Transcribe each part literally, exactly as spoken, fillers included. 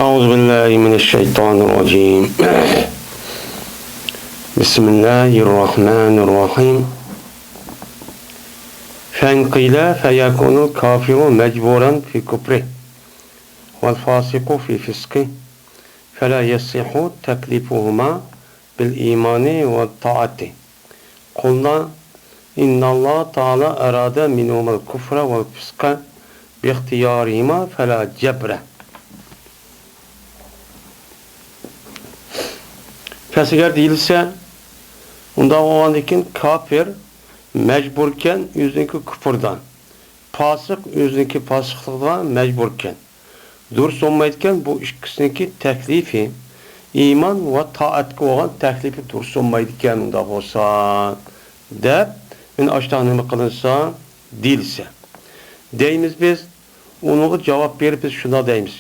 أعوذ بالله من الشيطان الرجيم. بسم الله الرحمن الرحيم. فإن قيل فيكون الكافر مجبورا في كفره والفاسق في فسقه فلا يصح تكليفهما بالإيمان والطاعة. قلنا إن الله تعالى أراد منهما الكفر والفسق باختيارهما فلا جبر. پەس ئەگەر دېيىلسە، ئۇنداق بولغاندىكىن كاپىر مەجبۇركەن ئۆزىنىڭكى كۇپۇرىدا، پاسىق ئۆزىنىڭكى پاسىقلىقىدا مەجبۇركەن. دۇرۇس بولمايدىكەن، بۇ ئىككىسىنىڭكى تەكلىپى، ئىمان ۋە تائەتكە بولغان تەكلىپى دۇرۇس بولمايدىكەن، ئۇنداق بولسا، دەپ، مانا ئاشۇنداق نېمە قىلىنسا، دېيىلسە. دەيمىز بىز، ئۇنىڭغا جاۋاب بېرىپ بىز شۇنداق دەيمىز.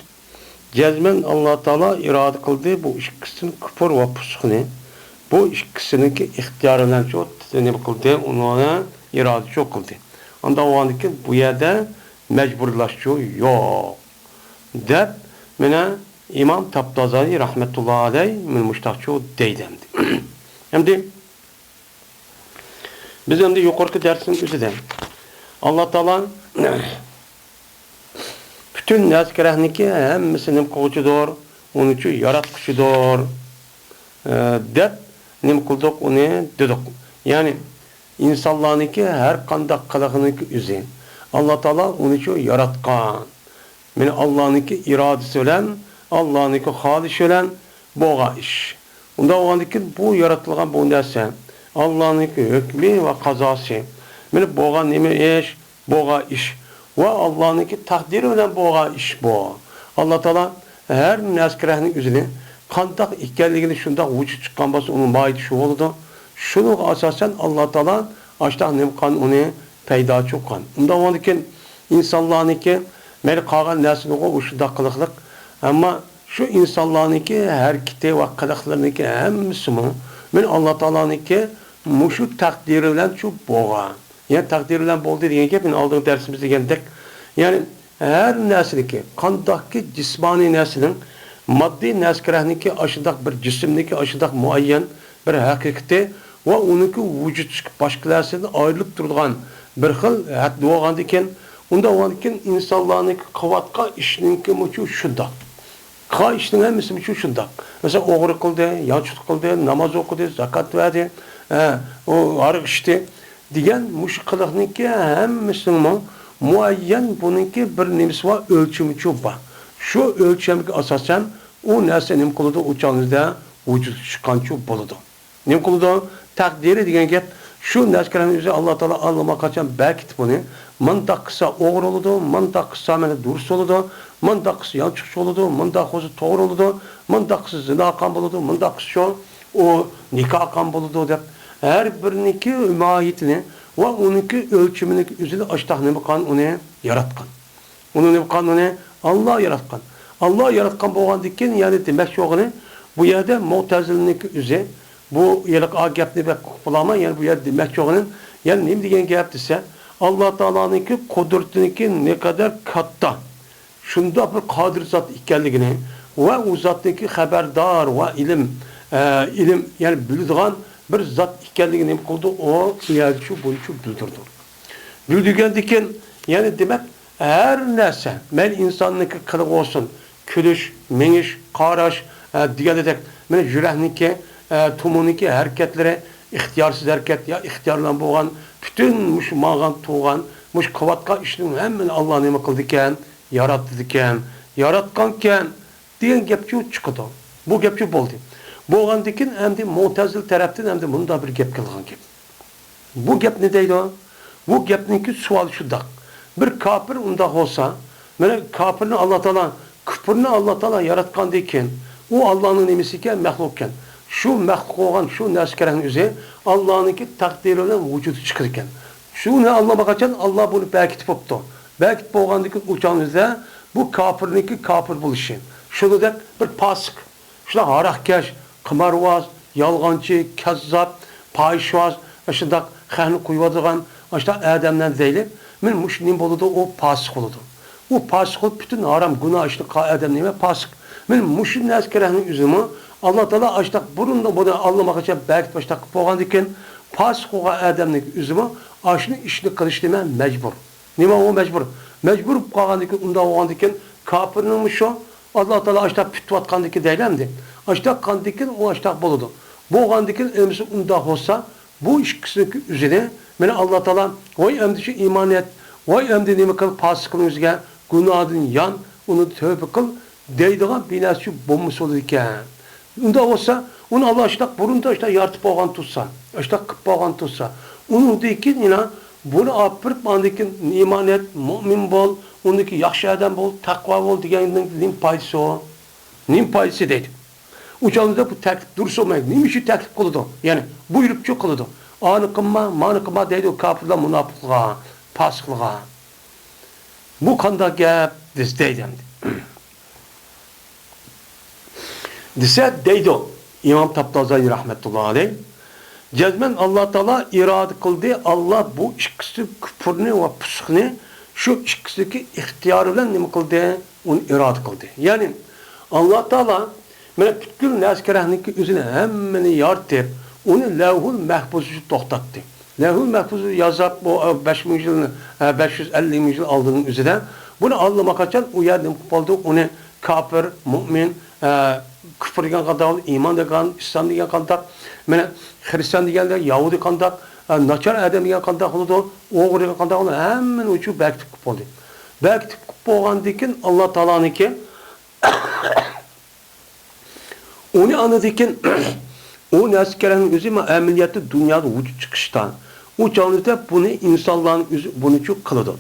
جەزمەن ئاللا تائالا ئىرادە قىلدى بۇ ئىككىسىدىن كۇپۇر ۋە پۇسۇقنى. بۇ ئىككىسىنىڭكى ئىختىيارى بىلەن شۇ نېمە قىلدى، ئۇنى ئىرادىچۇ قىلدى. ئانداق بولغاندىكىن بۇ يەردە مەجبۇرلاشچۇ يوق. دەپ، مانا ئىمام تاپتازانى رەھمەتۇللا ئەلەي مانا مۇشتاقچۇ دەيدۇ ئەمدى. ئەمدى بىز ئەمدى يۇقىرىقى دەرسنىڭ ئۆزىدە ئاللا تائالا پۈتۈن نەرسە كېرەكنىكى ھەممىسى نېمە قىلغۇچىدۇر؟ ئۇنىچۇ ياراتقۇچىدۇر، ئە، دەپ نېمە قىلدۇق؟ ئۇنى دېدۇق. يەنى ئىنسانلارنىڭكى ھەر قانداق قىلىقىنىڭكى ئۆزى ئاللا تائالا ئۇنىچۇ ياراتقان. مانا ئاللانىڭكى ئىرادىسى بىلەن، ئاللانىڭكى خالىشى بىلەن بولغان ئىش. ئۇنداق بولغاندىكىن بۇ يارىتىلغان بۇ نەرسە، ئاللانىڭكى ھۆكمى ۋە قازاسى. مانا بولغان نېمە ئىش؟ بولغان ئىش. ۋە ئاللانىڭكى تەقدىرى بىلەن بولغان ئىش بۇ. ئاللا تائالا ھەر نەرسە كېرەكنىڭ ئۆزىنى قانداق ئىكەنلىكىنى شۇنداق ۋۇجۇد چىققان بولسا، ئۇنىڭ ماھىيىتى شۇ بولىدۇ. شۇنىڭغا ئاساسەن ئاللا تائالا ئاشۇنداق نېمە قىلغان، ئۇنى پەيدا چىققان. ئۇنداق بولغاندىكىن ئىنسانلارنىڭكى مەيلى قالغان نەرسىنىغۇ ئۇ شۇنداق قىلىقلىق. ئەمما شۇ ئىنسانلارنىڭكى ھەرىكىتى ۋە قىلىقلىرىنىڭكى ھەممىسىمۇ مانا ئاللا تائالانىڭكى مۇشۇ تەقدىرى بىلەن شۇ بولغان. يەنى تەقدىر بىلەن بولدى دېگەن گەپ، مانا ئالدىنقى دەرسىمىزدە دېگەندەك، يەنى ھەر نەرسىنىڭكى، قانداقكى جىسمانىي نەرسىنىڭ، ماددىي نەرسە كېرەكنىڭكى ئاشۇنداق بىر جىسىمنىڭكى ئاشۇنداق مۇئەييەن بىر ھەقىقىتى ۋە ئۇنىڭكى ۋۇجۇد چىقىپ باشقا نەرسىدىن ئايرىلىپ تۇرىدىغان بىر خىل ھەد بولغاندىكىن، ئۇنداق بولغاندىكىن ئىنسانلارنىڭكى قىلىۋاتقان ئىشىنىڭكىمۇ شۇنداق. قىلغان ئىشنىڭ ھەممىسىمۇ شۇنداق. مەسىلەن، ئوغرىلىق قىلدى، يانچۇقلۇق قىلدى، ناماز ئوقۇدى، زاكات بەردى، ھە، ئۇ ھاراق ئىچتى دېگەن مۇشۇ قىلىقنىڭكى ھەممىسىنىڭمۇ مۇئەييەن بۇنىڭكى بىر نېمىسى بار، ئۆلچىمىچۇ بار. شۇ ئۆلچەمگە ئاساسەن ئۇ نەرسە نېمە قىلىدۇ، ئۇ چاغنىڭدا ۋۇجۇدقا چىققانچۇ بولىدۇ. نېمە قىلىدۇ؟ تەقدىرى دېگەن گەپ، شۇ نەرسە كېرەكنىڭ ئۆزى ئاللا تائالا ئاللىماقاچان بەركىتىپ ئۇنى، مۇنداق قىلسا ئوغرى بولىدۇ، مۇنداق قىلسا مانا دۇرۇس بولىدۇ، مۇنداق قىلسا يانچۇقچى بولىدۇ، مۇنداق قىلسا توغرا بولىدۇ، مۇنداق قىلسا زىنا قىلغان بولىدۇ، مۇنداق قىلسا شۇ، ئۇ نىكاھ قىلغان بولىدۇ دەپ، ھەر بىرىنىڭكى ماھىيىتىنى ۋە ئۇنىڭكى ئۆلچىمىنىڭكى ئۆزىنى ئاشتاق نېمە قىلغان، ئۇنى ياراتقان. ئۇنى نېمە قىلغان ئۇنى؟ ئاللا ياراتقان. ئاللا ياراتقان بولغاندىكىن، يەنى دېمەكچى بولغىنى، بۇ يەردە مۇئتەزىلىنىڭكى ئۆزى، بۇ ھېلىقى ئا گەپنى بەك ئۇقۇپ بولالماي، يەنى بۇ يەردە دېمەكچى بولغىنىم، يەنى نېمە دېگەن گەپ دېسە، ئاللا تائالانىڭكى قۇدرىتىنىڭكى نەقەدەر كاتتا، شۇنداق بىر قادىر زات ئىكەنلىكىنى ۋە ئۇ زاتنىڭكى خەۋەردار ۋە ئىلىم، ئە، ئىلىم، يەنى بىلىدىغان بىر زات ئىكەنلىكىنى نېمە قىلدى؟ ئۇ، بۇ يەردە شۇ، بۇنى شۇ بىلدۈردى. بىلدۈرگەندىكىن، يەنى دېمەك، ھەر نەرسە، مەيلى ئىنساننىڭكى قىلىقى بولسۇن، كۈلۈش، مېڭىش، قاراش، ئە، دېگەندەك، مانا يۈرەكنىڭكى، ئە، تومۇرنىڭكى ھەرىكەتلىرى، ئىختىيارسىز ھەرىكەت يا ئىختىيار بىلەن بولغان، پۈتۈن مۇشۇ ماڭغان، تۇرغان، مۇشۇ قىلىۋاتقان ئىشنىڭ ھەممىنى ئاللا نېمە قىلىدىكەن؟ ياراتىدىكەن، ياراتقانكەن دېگەن گەپچۇ چىقىدۇ. بۇ گەپچۇ بولدى. بولغاندىكىن ئەمدى مۇئتەزىلە تەرەپتىن ئەمدى مۇنداق بىر گەپ كېلىدىغان گەپ. بۇ گەپ نېدەيدۇ؟ بۇ گەپنىڭكى سوئالى شۇنداق. بىر كاپىر ئۇنداق بولسا، مانا كاپىرنى ئاللا تائالا، كۇپۇرنى ئاللا تائالا ياراتقاندىن كېيىن، ئۇ ئاللانىڭ نېمىسى ئىكەن؟ مەخلۇق ئىكەن. شۇ مەخلۇق بولغان شۇ نەرسە كېرەكنىڭ ئۆزى ئاللانىڭكى تەقدىرى بىلەن ۋۇجۇدقا چىقىدىكەن. شۇنى ئاللىماقاچان ئاللا بۇنى بەركىتىپ بوپتۇ. بەركىتىپ بولغاندىن كېيىن ئۇ چاغنىڭ ئۆزىدە بۇ كاپىرنىڭكى كاپىر بولۇشى. شۇنىڭدەك بىر پاسىق، شۇنداق ھاراقكەش، قىمارۋاز، يالغانچى، كەززاپ، پاھىشۋاز، ئاشۇنداق خەقنى قويۇۋاتىدىغان ئاشۇنداق ئادەملەرنى دەيلى. مانا مۇشۇ نېمە بولىدۇ؟ ئۇ پاسىق بولىدۇ. ئۇ پاسىق بولۇپ، پۈتۈن ھارام، گۇناھ ئىشنى قىلغان ئادەم نېمە؟ پاسىق. مۇشۇ نەسكەرەكنىڭ ئۆزىمۇ ئاللا تائالا ئاشتاق بۇرۇندىن بۇرۇن ئاللىماقاچان بەكىتىپ ئاشتاق قىلىپ بولغاندىكىن، پاسىق بولغان ئادەمنىڭ ئۆزىمۇ ئاشۇنى ئىشنى قىلىشنى مەن مەجبۇر. نېمە ئۇ مەجبۇر؟ مەجبۇر بولۇپ قالغاندىكىن، ئۇنداق بولغاندىكىن، كاپىرنىڭمۇ شۇ، ئاللا تائالا ئاشتاق پۈتۈۋاتقاندىكىن دەيلى ئەمدى. ئاشتاق قاندىكىن ئۇ ئاشتاق بولىدۇ. بولغاندىكىن، ئەمىسە ئۇنداق بولسا، بۇ ئىككىسىنىڭكى ئۆزىنى، مانا ئاللا تائالا، ۋاي ئەمدى شۇ ئىمان ئەت، ۋاي ئەمدى نېمە قىل، پاسىقنىڭ ئۆزىگە، گۇناھدىن يان، ئۇنى تۆبە قىل، دەيدىغان بىر نەرسە بولمىسا بولىدىكەن. ئۇنداق بولسا، ئۇنى ئاللا ئاشتاق بۇرۇندا ئاشتاق يارىتىپ بولغان تۇرسا، ئاشتاق قىلىپ بولغان تۇرسا، ئۇنىڭدىن كېيىن يەنە بۇنى ئاپىرىپ، ئاندىن كېيىن ئىمان ئەت، مۇئمىن بول، ئۇندىن كېيىن ياخشى ئادەم بول، تەقۋا بول دېگەننىڭ نېمە پايدىسى ئۇ؟ نېمە پايدىسى دەيدۇ. ئۇ چاغدا بۇ تەكلىپ دۇرۇس بولمايدۇ. نېمە ئۈچۈن تەكلىپ قىلىدۇ؟ يەنى بۇيرۇپچۇ قىلىدۇ. ئانى قىلما، مانى قىلما دەيدۇ كاپىرلار مۇناپىقلىغا، پاسىقلىغا. بۇ قانداق گەپ دېسە دەيدۇ ئەمدى. دېسە دەيدۇ ئىمام تاپتازانى رەھمەتۇللا ئەلەيھ. جەزمەن ئاللا تائالا ئىرادە قىلدى، ئاللا بۇ ئىككىسى كۇپۇرنى ۋە پۇسۇقنى شۇ ئىككىسىدىكى ئىختىيارى بىلەن نېمە قىلدى؟ ئۇنى ئىرادە قىلدى. يەنى ئاللا تائالا مانا پۈتكۈل نەسكەرەكنىڭكى ئۆزىنى ھەممىنى يارىتىپ، ئۇنى لەۋھۇل مەھپۇزغا توختاتتى. لەۋھۇل مەھپۇزدا يازاپ، بۇ، ئە، بەش مىڭ يىل، ئە، بەش يۈز ئەللىك مىڭ يىل ئالدىنىڭ ئۆزىدە. بۇنى ئاللىماقاچان ئۇ يەردە نېمە قىلىپ بولدى؟ ئۇنى كاپىر، مۇئمىن، ئە، كۇپۇر دېگەن قانداق، ئىمان دېگەن، ئىسلام دېگەن قانداق، مانا خىرىستىيان دېگەنلەر، يەھۇدىي قانداق، ئە، ناچار ئادەم دېگەن قانداق بولىدۇ، ئوغرى دېگەن قانداق بولىدۇ، ھەممىنى ئۇچۇ بەكىتىپ قىلىپ بولدى. بەكىتىپ قىلىپ بولغاندىن كېيىن ئاللا تائالانىڭكى ئۇنى ئاندىن كېيىن ئۇ نەسكەرەكنىڭ ئۆزى ما-، ئەمەلىيەتتە دۇنيادا ۋۇجۇد چىقىشتا، ئۇ چاغدا بۇنى ئىنسانلارنىڭ ئۆزى بۇنىچۇ قىلىدۇ.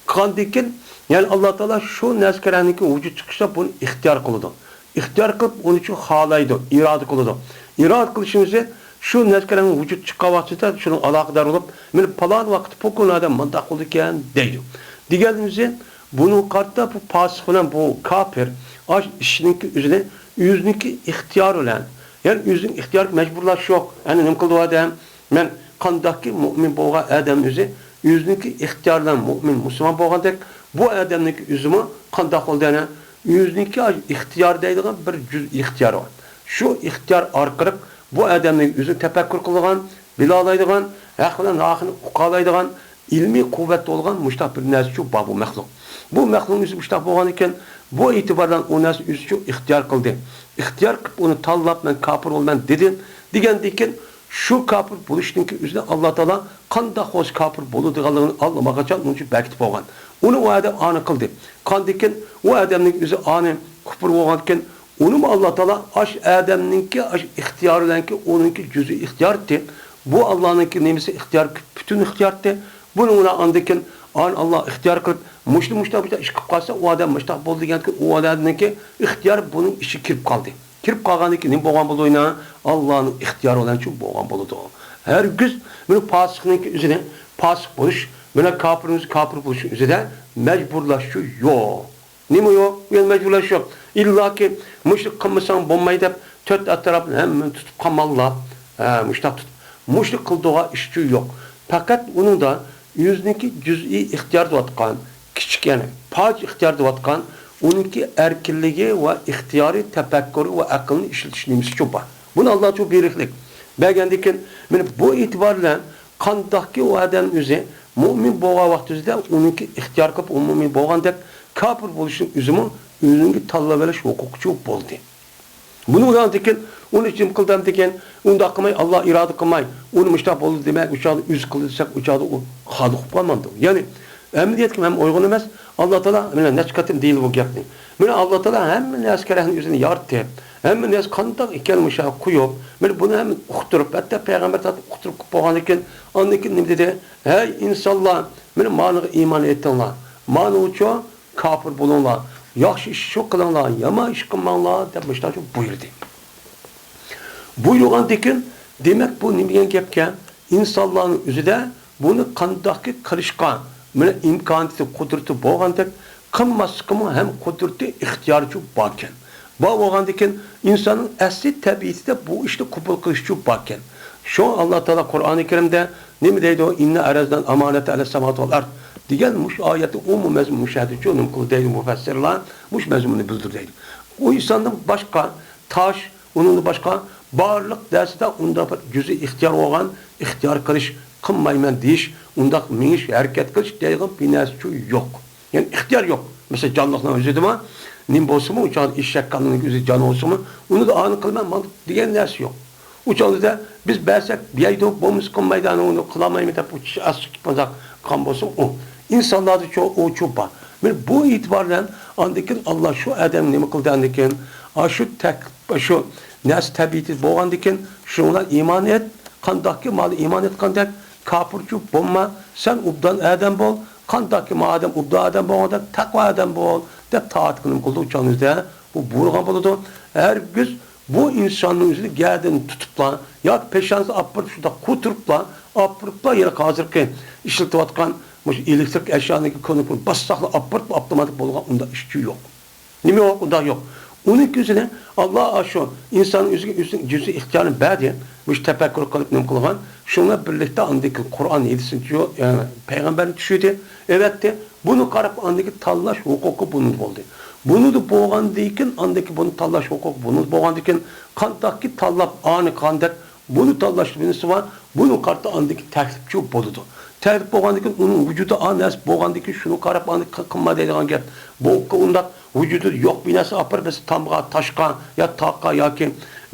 قىلغاندىن كېيىن، يەنى ئاللا تائالا شۇ نەسكەرەكنىڭكى ۋۇجۇد چىقىشتا بۇنى ئىختىيار قىلىدۇ. ئىختىيار قىلىپ ئۇنىچۇ خالايدۇ، ئىرادە قىلىدۇ. ئىرادە قىلىشىمىزى شۇ نەسكەرەكنىڭ ۋۇجۇد چىققان ۋاقتىدا شۇنىڭ ئالاقىدار بولۇپ، مانا پالان ۋاقىتتا پۇلان ئادەم مۇنداق قىلىدىكەن دەيدۇ. دېگەنلىرىمىزدىن بۇنىڭغا قارىتا بۇ پاسىق بىلەن بۇ كاپىر ئاش ئىشنىڭكى ئۆزىنى ئۆزىنىڭكى ئىختىيارى بىلەن، يەنى ئۆزىنىڭ ئىختىيارىغا مەجبۇرلاش يوق. ئەنە نېمە قىلدى ئۇ ئادەم؟ مەن قانداقكى مۇئمىن بولغان ئادەم ئۆزى ئۆزىنىڭكى ئىختىيارى بىلەن مۇئمىن مۇسۇلمان بولغاندەك، بۇ ئادەمنىڭكى ئۆزىمۇ قانداق بولدى؟ ئەنە ئۆزىنىڭكى ئىختىيارى دەيدىغان بىر جۈز ئىختىيار بار. شۇ ئىختىيار ئارقىلىق بۇ ئادەمنىڭ ئۆزىنى تەپەككۇر قىلىدىغان، بىلالايدىغان، ھەق بىلەن ناھەقنى ئۇقالايدىغان، ئىلمىي قۇۋۋەت بولغان مۇشتاق بىر نەرسىچۇ بار بۇ مەخلۇق. بۇ مەخلۇقنىڭ ئۆزى مۇشتاق بولغان ئىكەن، بۇ ئېتىبار بىلەن ئۇ نەرسە ئۆزىچۇ ئىختىيار قىلدى. ئىختىيار قىلىپ ئۇنى تاللاپ، مەن كاپىر بولىمەن دېدى. دېگەندىن كېيىن شۇ كاپىر بولۇشنىڭكى ئۆزىنى ئاللا تائالا قانداق بولسا كاپىر بولىدىغانلىقىنى ئاللىماقاچان ئۇنچە بەكىتىپ بولغان. ئۇنى ئۇ ئادەم ئانى قىلدى. قىلغاندىن كېيىن ئۇ ئادەمنىڭ ئۆزى ئانى كۇپۇر بولغاندىكىن، ئۇنىمۇ ئاللا تائالا ئاش ئادەمنىڭكى ئاش ئىختىيارى بىلەنكى ئۇنىڭكى جۈزئىي ئىختىيارتى. بۇ ئاللانىڭكى نېمىسى ئىختىيار، پۈتۈن ئىختىيارتى. بۇنى ئۇلار ئاندىكىن ئان-، ئاللا ئىختىيار قىلىپ، مۇشۇنى مۇشۇنداق بىر ئىش قىلىپ قالسا، ئۇ ئادەم مۇشۇنداق بولىدىكەنكى، ئۇ ئادەمنىڭكى ئىختىيار بۇنىڭ ئىچىگە كىرىپ قالدى. كىرىپ قالغاندىن كېيىن نېمە بولغان بولىدۇ؟ ئاللانىڭ ئىختىيارى بىلەن شۇ بولغان بولىدۇ. ھەرگىز بىر پاسىقنىڭكى ئۆزىنى پاسىق بولۇش، بىر كاپىرنىڭ كاپىر بولۇشى ئۆزىدە مەجبۇرلاشچۇ يوق. نېمە يوق؟ ئۇ يەردە مەجبۇرلاش يوق. ئىللاكى مۇشۇنى قىلمىساڭ بولماي دەپ، تۆت ئەتراپنى ھەممىنى تۇتۇپ قاماللاپ، ھە، مۇشۇنداق تۇتۇپ، مۇشۇنى قىلىدىغان ئىشچۇ يوق. پەقەت ئۇنىڭدا ئۆزىنىڭكى جۈزئىي ئىختىيار دەۋاتقان، كىچىك، يەنى پاچ ئىختىيار دەۋاتقان، ئۇنىڭكى ئەركىنلىكى ۋە ئىختىيارى، تەپەككۇرى ۋە ئەقلىنى ئىشلىتىش نېمىسىچۇ بار. بۇنى ئاللا شۇ بېرىقلىق بەرگەندىكىن، مانا بۇ ئېتىبار بىلەن قانداقكى ئۇ ئادەم ئۆزى مۇئمىن بولغان ۋاقتىدا ئۇنىڭكى ئىختىيار قىلىپ، ئۇ مۇئمىن بولغاندەك، كاپىر بولۇشنىڭ ئۆزىمۇ ئۆزىنىڭكى تاللاۋېلىش ھوقۇقىچۇ بولدى. بۇنى ئۇياندىكىن، ئۇنى جىم قىلدىم دېگەن، ئۇنداق قىلماي، ئاللا ئىرادە قىلماي، ئۇنى مۇشۇنداق بولدى دېمەي، ئۇ چاغدا ئۆزى قىلدى دېسەك، ئۇ چاغدا ئۇ خالىق بولۇپ قالمامدۇ؟ يەنى، ئەمەلىيەتكە ھەم ئۇيغۇن ئەمەس. ئاللا تائالا، مانا نەچچە قېتىم دېيىلدى بۇ گەپنى. مانا ئاللا تائالا ھەممە نەرسىگە رەھمى ئۆزىنى يارىتىپ، ھەممە نەرسە قانداق ئىكەن مۇشۇ قويۇپ، مانا بۇنى ھەممە ئۇقتۇرۇپ، ھەتتا پەيغەمبەر تارتىپ ئۇقتۇرۇپ قىلىپ بولغاندىن كېيىن، ئاندىن كېيىن نېمە دېدى؟ ھەي ئىنسانلار، مانا مانىغا ئىمان ئېيتىڭلار. مانىچۇ كاپىر بولۇڭلار. ياخشى ئىش شۇ قىلىڭلار، يامان ئىش قىلماڭلار دەپ مۇشۇنداق بۇيرۇدى. بۇيرۇغاندىكىن، دېمەك، بۇ نېمە دېگەن گەپكەن؟ ئىنسانلارنىڭ ئۆزىدە بۇنى قانداقكى قىلىشقا، مانا ئىمكانىيىتى، قۇدرىتى بولغاندەك، قىلماسلىقىمۇ ھەم قۇدرىتى، ئىختىيارىچۇ باركەن. بار بولغاندىكىن، ئىنساننىڭ ئەسلى تەبىئىتىدە بۇ ئىشنى قوبۇل قىلىشچۇ باركەن. شۇڭا ئاللا تائالا قۇرئانى كەرىمدە نېمە دەيدۇ؟ «ئىننا ئەرەزنەل ئامانەتە ئەلەس ساماۋاتى ۋەل ئەرز» دېگەن مۇشۇ ئايەتنىڭ ئومۇمىي مەزمۇنى مۇشۇ يەردىچۇ نېمە قىلدى دەيدۇ مۇپەسسىرلار، مۇشۇ مەزمۇننى بىلدۈردى دەيدۇ. ئۇ ئىنساندىن باشقا تاش، ئۇنىڭدىن باشقا بارلىق نەرسىدە ئۇنداق بىر جۈزئىي ئىختىيار بولغان، ئىختىيار قىلىش، قىلمايمەن دېيىش، ئۇنداق مېڭىش، ھەرىكەت قىلىش دەيدىغان بىر نەرسىچۇ يوق. يەنى ئىختىيار يوق. مەسىلەن، جانلىقنىڭ ئۆزىدىمۇ نېمە بولسىمۇ، ئۇ چاغدا ئېشەك كانىنىڭ ئۆزى جان بولسىمۇ، ئۇنى ئانى قىلىمەن، مانا دېگەن نەرسە يوق. ئۇ چاغدا بىز بەرسەك يەيدۇ، بولمىسا قىلمايدۇ، ئەنە ئۇنى قىلالمايمەن دەپ ئۇ كىشى ئاستىكى مازاق قىلغان بولسا ئۇ. ئىنسانلاردا شۇ، ئۇ چۇ بار. مانا بۇ ئېتىبار بىلەن ئاندىن كېيىن ئاللا شۇ ئادەمنى نېمە قىلدى ئاندىن كېيىن؟ ئاشۇ تەك-، شۇ نەرسە تەبىئىتى بولغاندىن كېيىن شۇنىڭغا ئىمان ئېيت، قانداقكى مانا ئىمان ئېيتقاندەك، كاپىرچۇ بولما، سەن ئوبدان ئادەم بول، قانداقكى ما ئادەم ئوبدان ئادەم بولغاندەك، تەقۋا ئادەم بول، دەپ تائەت قىلىم قىلدى. ئۇ چاغنىڭ ئۆزىدە بۇ بۇيرۇغان بولىدۇ. ھەرگىز بۇ ئىنساننىڭ ئۆزىنى گەدىنى تۇتۇپلا ياكى پېشانىسىنى ئاپپىرىپ، شۇنداق قوتۇرۇپلا، ئاپپىرىپلا، يەنە ھازىرقى ئىشلىتىۋاتقان مۇشۇ ئېلېكتىرىك ئەشيانىڭكى كۇنۇپكىنى باسساقلا ئاپپىرىپ، ئاپتوماتىك بولغان ئۇنداق ئىشچۇ يوق. نېمە يوق؟ ئۇنداق يوق. ئۇنىڭ كۆزىنى ئاللا ئاشۇ ئىنساننىڭ ئۆزىگە ئۆزىنىڭ جۈزئىي ئىختىيارىنى بەردى. مۇشۇ تەپەككۇر قىلىپ نېمە قىلغان؟ شۇنىڭ بىلەن بىرلىكتە ئاندىن كېيىن قۇرئان ھەدىسنى، ئە، پەيغەمبەرنى چۈشۈردى، ئەۋەتتى. بۇنى قاراپ ئاندىكى تاللاش ھوقۇقى بۇنىڭدا بولدى. بۇنىدا بولغاندىن كېيىن، ئاندىكى بۇنى تاللاش ھوقۇقى بۇنىدا بولغاندىن كېيىن، قانداقكى تاللاپ ئانى قاندەك بۇنى تاللاش بىنىسى بار، بۇنى قارىتا ئاندىكى تەكلىپچۇ بولىدۇ. تەكلىپ بولغاندىن كېيىن ئۇنىڭ ۋۇجۇدى ئا نەرسە بولغاندىن كېيىن شۇنى قاراپ ئاندىكى قىل-، قىلما دەيدىغان گەپ. بۇ ئۇنداق ۋۇجۇدىدا يوق بىناسى ئاپىرىپ بىز تامغا، تاشقا يا تاغقا ياكى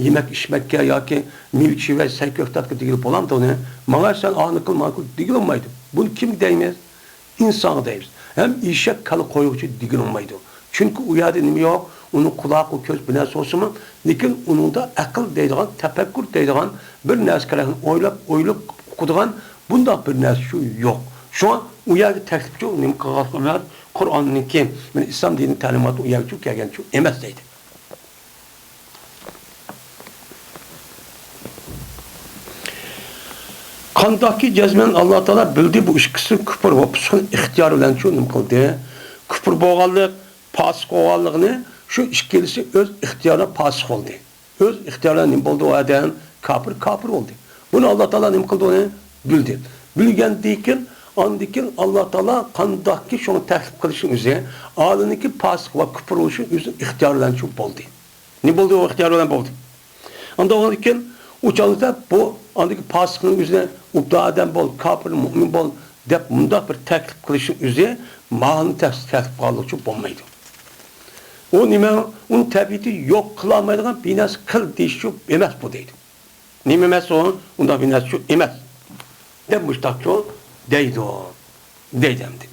يېمەك ئىچمەككە ياكى مېۋە چىۋە سەي كۆكتاتقا دېگىلى بولامدۇ ئۇنى؟ ماڭا سەن ئانى قىل، مانا قىل دېگىلى بولمايدۇ. بۇنى كىمگە دەيمىز؟ ئىنسانغا دەيمىز. ھەم ئېشەك كالا قويغۇچى دېگىلى بولمايدۇ. چۈنكى ئۇ يەردە نېمە يوق؟ ئۇنىڭ قۇلاقى، كۆز، بىر نەرسە بولسىمۇ، لېكىن ئۇنىڭدا ئەقىل دەيدىغان، تەپەككۇر دەيدىغان بىر نەرسە كېرەكنى ئويلاپ، ئويلاپ ئۇقىدىغان بۇنداق بىر نەرسە شۇ يوق. شۇڭا ئۇ يەرگە تەكلىپچۇ نېمە قىلغان؟ قۇرئاننىڭكى، مانا ئىسلام دىنىنىڭ تەلىماتى ئۇ يەرگىچۇ كەلگەنچۇ ئەمەس دەيدۇ. قانداقكى جەزمەن ئاللا تائالا بىلدى بۇ ئىككىسى كۇپۇر ۋە پۇسۇقنى ئىختىيارى بىلەن شۇ نېمە قىلدى؟ كۇپۇر بولغانلىق، پاسىق بولغانلىقىنى شۇ ئىككىلىسى ئۆز ئىختىيارى بىلەن پاسىق بولدى. ئۆز ئىختىيارى بىلەن نېمە بولدى ئۇ ئادەم؟ كاپىر، كاپىر بولدى. بۇنى ئاللا تائالا نېمە قىلدى ئۇنى؟ بىلدى. بىلگەندىن كېيىن، ئاندىن كېيىن ئاللا تائالا قانداقكى شۇنى تەكلىپ قىلىشنىڭ ئۆزى، ئالىنىڭكى پاسىق ۋە كۇپۇر بولۇشى ئۆزى ئىختىيارى بىلەن شۇ بولدى. نېمە بولدى؟ ئۇ ئىختىيار بىلەن بولدى. ئاندىن كېيىن ئۇ چاغدا بۇ ئاندىكى پاسىقنىڭ ئۆزىنى ئوبدان ئادەم بول، كاپىر، مۇئمىن بول دەپ مۇنداق بىر تەكلىپ قىلىشنىڭ ئۆزى ماھىنى تەس-، تەكلىپ قىلغانلىقچۇ بولمايدۇ. ئۇ نېمە؟ ئۇنىڭ تەبىئىتى يوق، قىلالمايدىغان بىر نەرسە قىل دېيىشچۇ ئەمەس بۇ دەيدۇ. نېمە ئەمەس ئۇ؟ ئۇنداق بىر نەرسىچۇ ئەمەس. دەپ مۇشتاقچۇ دەيدۇ. دەيدۇ ئەمدى.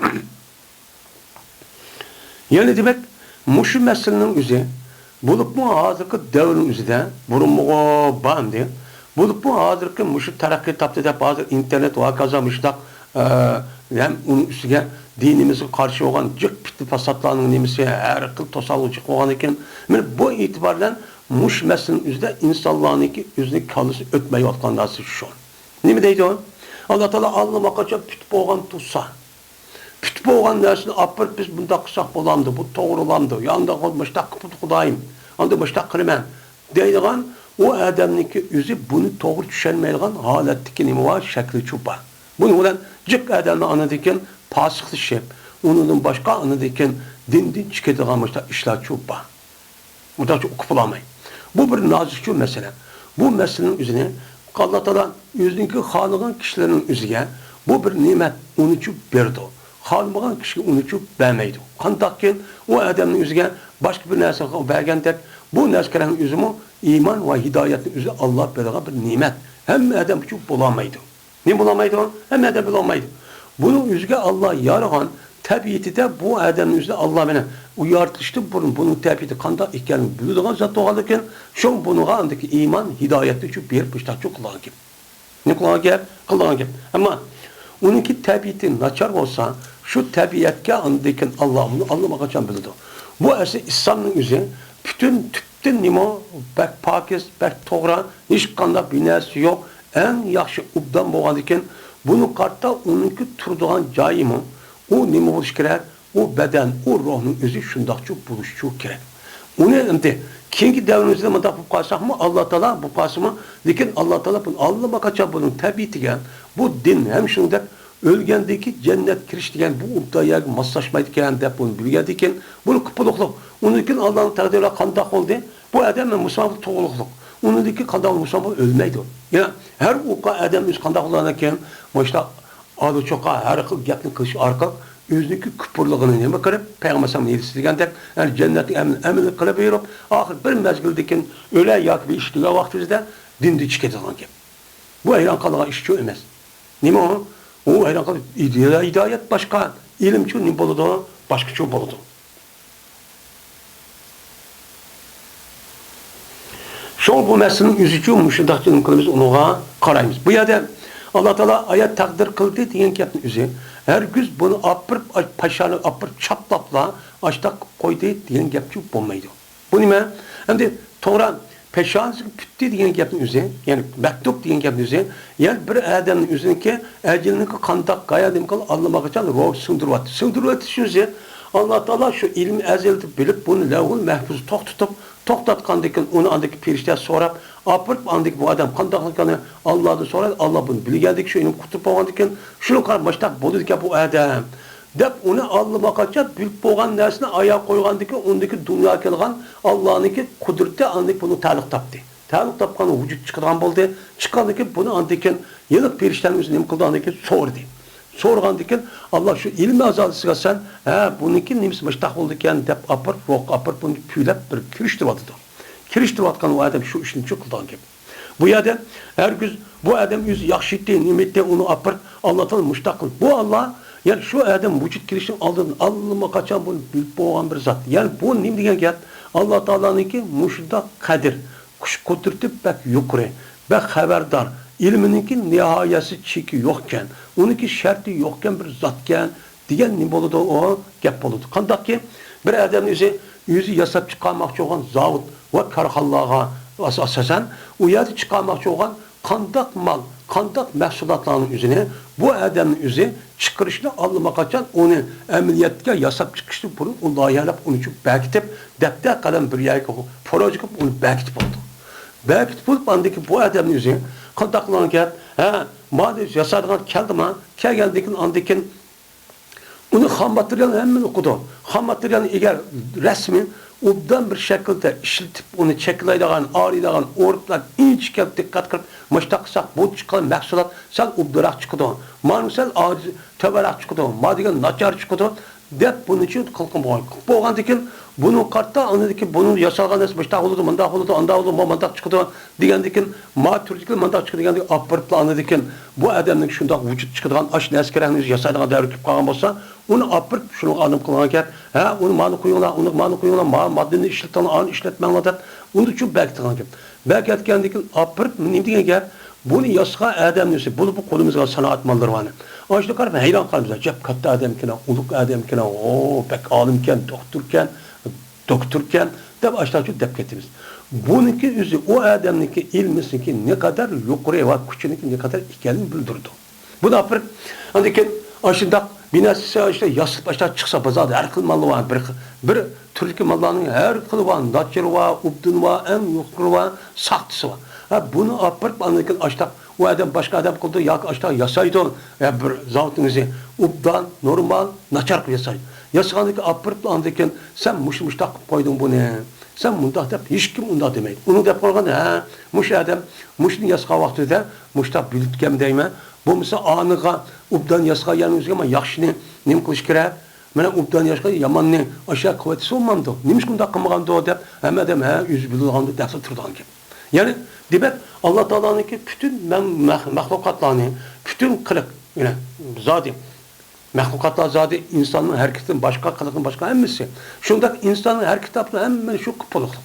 يەنە دېمەك، مۇشۇ مەسىلىنىڭ ئۆزى، بولۇپمۇ ھازىرقى دەۋرنىڭ ئۆزىدە، بۇرۇنمۇغۇ بار ئەمدى، بولۇپمۇ ھازىرقى مۇشۇ تەرەققىي تاپتى دەپ، ھازىر ئىنتېرنېت ۋە ھاكازا مۇشۇنداق، ئە، ھەم ئۇنىڭ ئۈستىگە دىنىمىزغا قارشى بولغان جىق پىتنە-پاساتلارنىڭ نېمىسى، ھەر خىل توسالغۇ چىقىپ بولغاندىن كېيىن، مانا بۇ ئېتىبار بىلەن مۇشۇ مەسىلىنىڭ ئۆزىدە ئىنسانلارنىڭكى ئۆزىنىڭ كاللىسى ئۆتمەيۋاتقان نەرسە شۇ. نېمە دەيدۇ؟ ئاللا تائالا ئاللىماقاچان پۈتۈپ بولغان تۇرسا، پۈتۈپ بولغان نەرسىنى ئاپىرىپ، بىز بۇنداق قىلساق بولامدۇ؟ بۇ توغرىلامدۇ؟ يا ئانداق مۇشتاق قىپتۇ خۇدايىم، ئاندىن مۇشتاق قىلىمەن دەيدىغان ئۇ ئادەمنىڭكى ئۆزى بۇنى توغرا چۈشەنمەيدىغان ھالەتتىكى نېمە بار؟ شەكلىچۇ بار. بۇنىڭ بىلەن جىق ئادەمنى ئاندىن كېيىن پاسىقلىشىپ، ئۇنىڭدىن باشقا ئاندىن كېيىن دىندىن چىقىدىغان مۇشتاق ئىشلارچۇ بار. مۇنداقچە ئۇقۇپ بولالماي. بۇ بىر نازۇكچۇ مەسىلە. بۇ مەسىلىنىڭ ئۆزىنى ئاللا تائالا ئۆزىنىڭكى خالىغان كىشىلىرىنىڭ ئۆزىگە بۇ بىر نېمەت، ئۇنىچۇ بېرىدۇ. خالىمىغان كىشىگە ئۇنىچۇ بەرمەيدۇ. قانداقكى ئۇ ئادەمنىڭ ئۆزىگە باشقا بىر نەرسە بەرگەندەك، بۇ نەرسىلەرنىڭ ئۆزىمۇ ئىمان ۋە ھىدايەتنىڭ ئۆزى ئاللا بېرىدىغان بىر نېمەت. ھەممە ئادەمگىچۇ بولالمايدۇ. نېمە بولالمايدۇ؟ ھەممە ئادەم بولالمايدۇ. بۇنىڭ ئۆزىگە ئاللا يارىغان تەبىئىتىدە بۇ ئادەمنىڭ ئۆزىنى ئاللا مانا ئۇ يارىتىلىشتىن بۇرۇن بۇنىڭ تەبىئىتى قانداق ئىكەنلىكىنى بىلىدىغان زات بولغانلىقتىن، شۇڭا بۇنىڭغا ئاندىكى ئىمان، ھىدايەتنى شۇ بېرىپ مۇشتاقچۇ قىلغان گەپ. نېمە قىلغان گەپ؟ قىلغان گەپ. ئەمما ئۇنىڭكى تەبىئىتى ناچار بولسا، شۇ تەبىئەتكە ئاندىن كېيىن ئاللا ئۇنى ئاللىماقاچان بىلىدۇ. بۇ ئەسلى ئىسلامنىڭ ئۆزى پۈتۈن تۈپ دىن نېمە؟ بەك پاكىز، بەك توغرا، ھېچقانداق بىر نەرسە يوق، ئەڭ ياخشى ئوبدان بولغاندىكىن، بۇنى قارىتا ئۇنىڭكى تۇرىدىغان جايىمۇ، ئۇ نېمە بولۇشى كېرەك؟ ئۇ بەدەن، ئۇ روھنىڭ ئۆزى شۇنداقچۇ بولۇشىچۇ كېرەك. ئۇنى ئەمدى كېيىنكى دەۋرىمىزدە مۇنداق بولۇپ قالساقمۇ، ئاللا تائالا بولۇپ قالسىمۇ، لېكىن ئاللا تائالا بۇنى ئاللىماقاچان بۇنىڭ تەبىئىتىگە، بۇ دىن ھەم شۇنىڭدەك ئۆلگەندىن كېيىن جەننەتكە كىرىش دېگەن بۇ ئوبدان يەرگە ماسلاشمايدىكەن دەپ بۇنى بىلگەندىن كېيىن، بۇنى قۇپىلىقلىق. ئۇنىڭدىن كېيىن ئاللانىڭ تەقدىرى قانداق بولدى؟ بۇ ئادەم مۇسۇلمان تۇغۇلۇقلۇق. ئۇنىڭدىن كېيىن قانداق مۇسۇلمان بولۇپ ئۆلمەيدۇ. يەنە ھەر ئوقا ئادەم ئۆزى قانداق بولغاندىن كېيىن، مۇشۇنداق ئالىچوقا ھەر خىل گەپنى قىلىش ئارقىلىق ئۆزىنىڭكى كۇپۇرلۇقىنى نېمە قىلىپ، پەيغەمبەر ئەلەيھىسسالام ھەدىسىدە دېگەندەك، يەنى جەننەتنىڭ ئەمىلى، ئەمىلى قىلىپ يۈرۈپ، ئاخىر بىر مەزگىلدىن كېيىن ئۆلە ياكى بىر ئىش دېگەن ۋاقتىمىزدا دىندىن چىقىدىغان گەپ. بۇ ھەيران قالىدىغان ئىشچۇ ئەمەس. نېمە ئۇ؟ ئۇ ھەيران قالىدۇ. ھىدايەت باشقا، ئىلىمچۇ نېمە بولىدۇ؟ باشقىچە بولىدۇ. شۇڭا بۇ مەسىلىنىڭ ئۆزىچۇ مۇشۇنداق نېمە قىلىمىز، ئۇنىڭغا قارايمىز. بۇ يەردە ئاللا تائالا ئايەت تەقدىر قىلدى دېگەن گەپنىڭ ئۆزى، ھەرگىز بۇنى ئاپىرىپ، پاشانى ئاپىرىپ چاپلاپلا ئاشتاق قىلىپ قويدى دېگەن گەپچۇ بولمايدۇ. بۇ نېمە؟ ئەمدى توغرا پېشانىسىگە پۈتتى دېگەن گەپنىڭ ئۆزى، يەنى مەكتۇپ دېگەن گەپنىڭ ئۆزى، يەنى بىر ئادەمنىڭ ئۆزىنىڭكى ئەجىلىنىڭكى قانداق، قايا، نېمە قىلىپ، ئاللىماقاچان روھى سىڭدۈرۈۋاتتى. سىڭدۈرۈۋېتىش ئۆزى ئاللا تائالا شۇ ئىلمى ئەزەلدە بىلىپ، بۇنى لەۋھۇل مەھپۇزدا توختىتىپ، توختاتقاندىن كېيىن ئۇنى ئاندىكى پېرىشتە سوراپ، ئاپىرىپ، ئاندىكى بۇ ئادەم قانداقلىقىنى ئاللادىن سوراپ، ئاللا بۇنى بىلگەندىكىن، شۇ ئىلىم قۇتۇپ بولغاندىن كېيىن، شۇنىڭغا قاراپ ماشتاق بولىدىكەن بۇ ئادەم. دەپ ئۇنى ئاللىماقاچان بىلىپ بولغان نەرسىنى ئايا قويغاندىكىن، ئۇندىكى دۇنياغا كەلگەن ئاللانىڭكى قۇدرىتى ئاندىن بۇنى تەئەللۇق تاپتى. تەئەللۇق تاپقان ۋۇجۇد چىقىدىغان بولدى. چىققاندىن كېيىن بۇنى ئاندىن كېيىن يەنە پېرىشتەنىڭ ئۆزى نېمە قىلدى؟ ئاندىن كېيىن سورىدى. سورىغاندىن كېيىن ئاللا شۇ ئىلمى ئەزەلدىسىگە سەن، ھە، بۇنىڭكى نېمىسى مۇشتاق بولىدىكەن دەپ ئاپىرىپ، روھقا ئاپىرىپ بۇنى پۈۋلەپ بىر كىرىشتۈرۈۋاتىدۇ. كىرىشتۈرۈۋاتقان ئۇ ئادەم شۇ ئىشنى شۇ قىلىدىغان گەپ. بۇ يەردە ھەرگىز بۇ ئادەم ئۆزى ياخشى ئىتى، نېمە ئىتى، ئۇنى ئاپىرىپ، ئاللا تائالا مۇشتاق قىلىپ. بۇ ئاللا، يەنى شۇ ئادەم ۋۇجۇد كېلىشنىڭ ئالدىدىن ئاللىماقاچان بۇنى بىلىپ بولغان بىر زات. يەنى بۇ نېمە دېگەن گەپ؟ ئاللا تائالانىڭكى مۇشۇنداق قەدىر، كۈچ قۇدرىتى بەك يۇقىرى، بەك خەۋەردار، ئىلمىنىڭكى نىھايەسى چېكى يوقكەن، ئۇنىڭكى شەرتى يوقكەن بىر زاتكەن. دېگەن نېمە بولىدۇ؟ ئۇ گەپ بولىدۇ. قانداقكى بىر ئادەمنى ئۆزى، ئۆزى ياساپ چىقارماقچى بولغان زاۋۇت ۋە كارخانىلارغا ئاس-، ئاساسەن، ئۇ يەردە چىقارماقچى بولغان قانداق مال، قانداق مەھسۇلاتلارنىڭ ئۆزىنى بۇ ئادەمنىڭ ئۆزى چىقىرىشنى ئاللىماقاچان ئۇنى ئەمەلىيەتكە ياساپ چىقىشنى بۇرۇن ئۇ لايىھەلەپ، ئۇنى چۈ بەكىتىپ، دەپتەر قەلەم بىر يەرگە پروژېكت قىلىپ ئۇنى بەكىتىپ بولىدۇ. بەكىتىپ بولۇپ، ئاندىن كېيىن بۇ ئادەمنىڭ ئۆزى قانداق قىلغان گەپ؟ ھە، مانا ياسايدىغان كەلدىما؟ كەلگەندىن كېيىن ئاندىن كېيىن ئۇنى خام ماتېرىيالنى ھەممىنى ئۇقىدۇ. خام ماتېرىيالنى ئەگەر رەسمىي ئوبدان بىر شەكىلدە ئىشلىتىپ، ئۇنى چەكلەيدىغان، ئارىيدىغان، ئورۇپلار ئىنچىكە دىققەت قىلىپ مۇشۇنداق قىلساق، بۇ چىققان مەھسۇلات سەل ئوبدانراق چىقىدۇ. مانا سەل ئاجىز، تۆۋەنرەك چىقىدۇ. ما دېگەن ناچار چىقىدۇ، دەپ بۇنى چۈ قىلغان بولغان. بولغاندىن كېيىن بۇنىڭغا قارىتا ئاندىن كېيىن بۇنىڭ ياسالغان نەرسە مۇشۇنداق بولىدۇ، مۇنداق بولىدۇ، ئانداق بولىدۇ، ما مۇنداق چىقىدۇ. دېگەندىكىن، ما تۈردىكى مانداق چىقىدۇ دېگەندىكىن، ئاپىرىپلا ئاندىكىن بۇ ئادەمنىڭ شۇنداق ۋۇجۇد چىقىدىغان، ئاشۇ نەرسە كېرەكنى ئۆزى ياسايدىغان دەۋر كېلىپ قالغان بولسا، ئۇنى ئاپىرىپ شۇنىڭغا ئادەم قىلغان گەپ. ھە، ئۇنى مانا قويۇڭلار، ئۇنى مانا قويۇڭلار، ما ماددىنى ئىشلىتىڭلار، ئانى ئىشلەتمەڭلار دەپ، ئۇنى شۇ بەكىتىدىغان گەپ. بەكەتكەندىكىن ئاپىرىپ نېمە دېگەن گەپ؟ بۇنى ياسىغان ئادەمنى ئۆزى، بۇ، بۇ قولىمىزغا سانائەت ماللىرى بار. ئاشۇنى قاراپ ھەيران قالىمىز. ئەجەب كاتتا ئادەمكەن، ئۇلۇغ ئادەمكەن، ئو، بەك ئالىمكەن، دوختۇركەن، دوكتوركەن دەپ ئاشتاچۇ دەپ كېتىمىز. بۇنىڭكى ئۆزى ئۇ ئادەمنىڭكى ئىلمىسىنىڭكى نەقەدەر يۇقىرى ۋە كۈچىنىڭكى نەقەدەر ئىكەنلىكىنى بىلدۈرىدۇ. بۇنى ئاپىرىپ، ئاندىن كېيىن ئاشۇنداق بىناسى ئاشۇنداق ياسىلىپ ئاشۇنداق چىقسا، بازاردا ھەر خىل ماللار بار. بىر، بىر تۈردىكى ماللارنىڭ ھەر خىلى بار. ناچىرى بار، ئوبدىنى بار، ئەڭ يۇقىرى بار، ساختىسى بار. ھە، بۇنى ئاپىرىپ، ئاندىن كېيىن ئاشۇنداق ئۇ ئادەم باشقا ئادەم قىلىدۇ ياكى ئاشۇنداق ياسايدۇ. ھە، بىر زاۋۇتنىڭ ئۆزى ئوبدان، نورمال، ناچار قىلىپ ياسايدۇ. ياسىغاندىن كېيىن ئاپىرىپلا ئاندىن كېيىن، سەن مۇشۇ، مۇشۇنداق قىلىپ قويدۇڭ بۇنى، سەن مۇنداق دەپ ھېچكىم ئۇنداق دېمەيدۇ. ئۇنىڭ دەپ قويغان، ھە، مۇشۇ ئادەم مۇشۇنى ياسىغان ۋاقتىدا مۇشۇنداق بىلىپتىكەن دەيمەن. بولمىسا ئانىغا ئوبدان ياسىغان يەرنىڭ ئۆزىگە مانا ياخشىنى نېمە قىلىش كېرەك؟ مانا ئوبدان ياسىغان ياماننى ئاشۇ قىلىۋەتسە بولمامدۇ؟ نېمىشقا ئۇنداق قىلمىغاندۇ دەپ ھەممە ئادەم، ھە، ئۆزى بىلىدىغاندۇ دەپلا تۇرىدىغان گەپ. يەنى دېمەك، ئاللا تائالانىڭكى پۈتۈن مەن-، مەخ-، مەخلۇقاتلارنى، پۈتۈن قىلىق، يەنى زادى، مەخلۇقاتلار زادى ئىنساننىڭ ھەرىكىتىدىن باشقا، قىلىقىدىن باشقا ھەممىسى. شۇنداق ئىنساننىڭ ھەرىكىتى ھەممە شۇ قۇپقۇرۇقلۇق.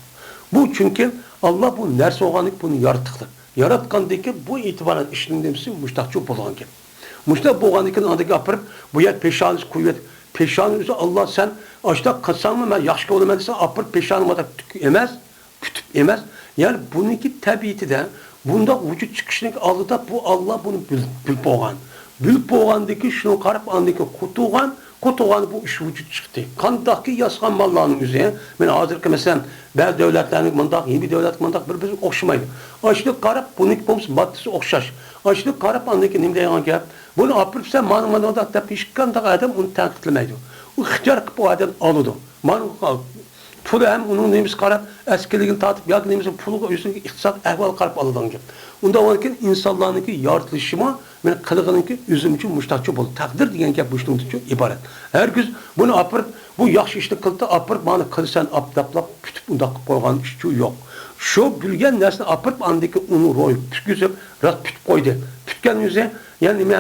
بۇ چۈنكى ئاللا بۇ نەرسە بولغاندىكىن بۇنى ياراتتى. ياراتقاندىكىن بۇ ئېتىبارەن ئىشنىڭ نېمىسى مۇشتاقچۇ بولغان گەپ. مۇشۇنداق بولغاندىكىن ئاندىن كېيىن ئاپىرىپ، بۇ يەر پېشانىسى قويۇۋېتىپ، پېشانە ئۆزى ئاللا سەن ئاشۇنداق قىلساڭمۇ مەن ياخشى كۆرىمەن دېسە، ئاپىرىپ پېشانە مۇنداق پۈتۈك ئەمەس. پۈتۈك ئەمەس. يەنى بۇنىڭكى تەبىئىتىدە بۇنداق ۋۇجۇد چىقىشنىڭ ئالدىدا بۇ ئاللا بۇنى بىل-، بىلىپ بولغان. بىلىپ بولغاندىكىن شۇنى قاراپ ئاندىن كېيىن قۇتۇلغان، قۇتۇلغان بۇ ئىش ۋۇجۇد چىقتى. قانداقكى ياسىغان ماللارنىڭ ئۆزى، مەن ھازىرقى مەسىلەن، بەزى دۆلەتلەرنىڭ مۇنداق، ھىندى دۆلەتلىك مۇنداق بىر-بىرىگە ئوخشىمايدۇ. ئاشۇنى قاراپ بۇنىڭكى بولمىسا ماددىسى ئوخشاش. ئاشۇنى قاراپ ئاندىن كېيىن نېمە دەيدىغان گەپ؟ بۇنى ئاپىرىپ سەن مانا، مانا مۇنداق دەپ ھېچقانداق ئادەم ئۇنى تەنقىدلىمەيدۇ. ئۇ ئىختىيار قىلىپ ئۇ ئادەم ئالىدۇ. مانا پۇلى ھەم ئۇنىڭ نېمىسى قاراپ، ئەسكىلىكىنى تارتىپ ياكى نېمىسى پۇلىغا ئۆزىنىڭ ئىقتىساد ئەھۋالىغا قاراپ ئالىدىغان گەپ. ئۇنداق بولغاندىكىن ئىنسانلارنىڭكى يارىتىلىشىمۇ مېنىڭ قىلغىنىمكى ئۆزۈمچە مۇشتاقچە بولدى. تەقدىر دېگەن گەپ مۇشۇنىڭدىنچۇ ئىبارەت. ھەرگىز بۇنى ئاپىرىپ، بۇ ياخشى ئىشنى قىلدى، ئاپىرىپ مانا قىلىسەن ئاپتاپلاپ پۈتۈپ ئۇنداق قىلىپ قويغان ئىشچۇ يوق. شۇ بىلگەن نەرسىنى ئاپىرىپ ئاندىن كېيىن ئۇنى روھىغا پۈتكۈزۈپ، راست پۈتۈپ قويدى. پۈتكەن ئۆزى يەنە نېمە؟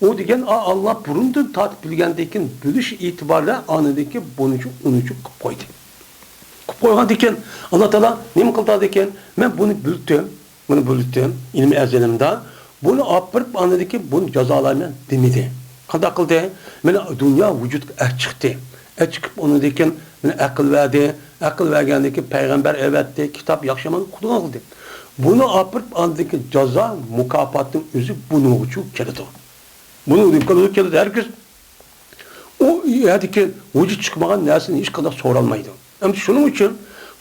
ئۇ دېگەن، ئا، ئاللا بۇرۇندىن تارتىپ بىلگەندىن كېيىن بىلىش ئېتىبارى بىلەن ئاندىن كېيىن بۇنىچۇ ئۇنىچۇ قىلىپ قويدى. قىلىپ قويغاندىن كېيىن ئاللا تائالا نېمە قىلدى دېگەن، مەن بۇنى بىلدىم، بۇنى بىلدىم ئىلمىي ئەزەلىمدە، بۇنى ئاپىرىپ ئاندىن كېيىن بۇنى جازالايمەن دېمىدى. قانداق قىلدى؟ مانا دۇنيا ۋۇجۇدقا ئەچىقتى. ئەچىقىپ ئۇنىڭدىن كېيىن مانا ئەقىل بەردى. ئەقىل بەرگەندىن كېيىن پەيغەمبەر ئەۋەتتى، كىتاب ياخشى يامان ئوقۇتىدىغان قىلدى. بۇنى ئاپىرىپ ئاندىن كېيىن جازا مۇكاپاتنىڭ ئۆزى بۇنىڭغىچۇ كېلىدۇ. بۇنىڭ ئىمكانى كېلىدۇ ھەرگىز. ئۇ يەردىكى ۋۇجۇد چىقمىغان نەرسىنى ھېچقانداق سورالمايدۇ. ئەمدى شۇنىڭ ئۈچۈن،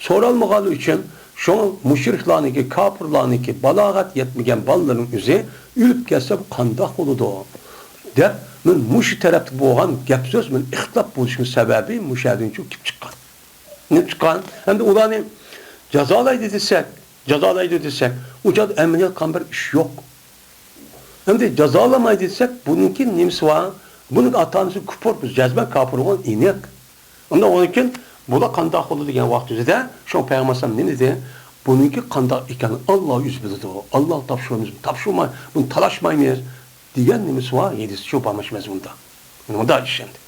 سورالمىغانلىقى ئۈچۈن، شۇڭا مۇشرىكلارنىڭكى، كاپىرلارنىڭكى بالاغەت يەتمىگەن بالىلىرىنىڭ ئۆزى ئۆلۈپ كەتسە بۇ قانداق بولىدۇ؟ دەپ، مەن مۇشۇ تەرەپتە بولغان گەپ سۆز، مەن ئىختىلاپ بولۇشۇم سەۋەبى مۇشۇ يەردىن كېلىپ چىققان. كېلىپ چىققان. ئەمدى ئۇلارنى جازالايدۇ دېسەك، جازالايدۇ دېسەك، ئۇ چاغدا ئەمەلىيەت قىلغان بىر ئىش يوق. ئەمدى جازالىماي دېسەك، بۇنىڭكى نېمىسى بار؟ بۇنىڭ ئاتا-ئانىسى كۇپۇر، جەزمەن كاپىر بولغان ئېنىق. ئۇنداق بولغاندىكىن، بۇلار قانداق بولىدۇ دېگەن ۋاقتىمىزدا، شۇڭا پەيغەمبەر ئەلەيھىسسالام نېمە دېدى؟ بۇنىڭكى قانداق ئىكەنلىكىنى ئاللا ئۆزى بىلىدۇ. ئاللاغا تاپشۇرىمىزمۇ، تاپشۇرماي، بۇنى تالاشمايمىز دېگەن نېمىسى بار؟ ھەدىسى شۇ بارماش مەزمۇندا. مۇنداق ئىش ئەمدى.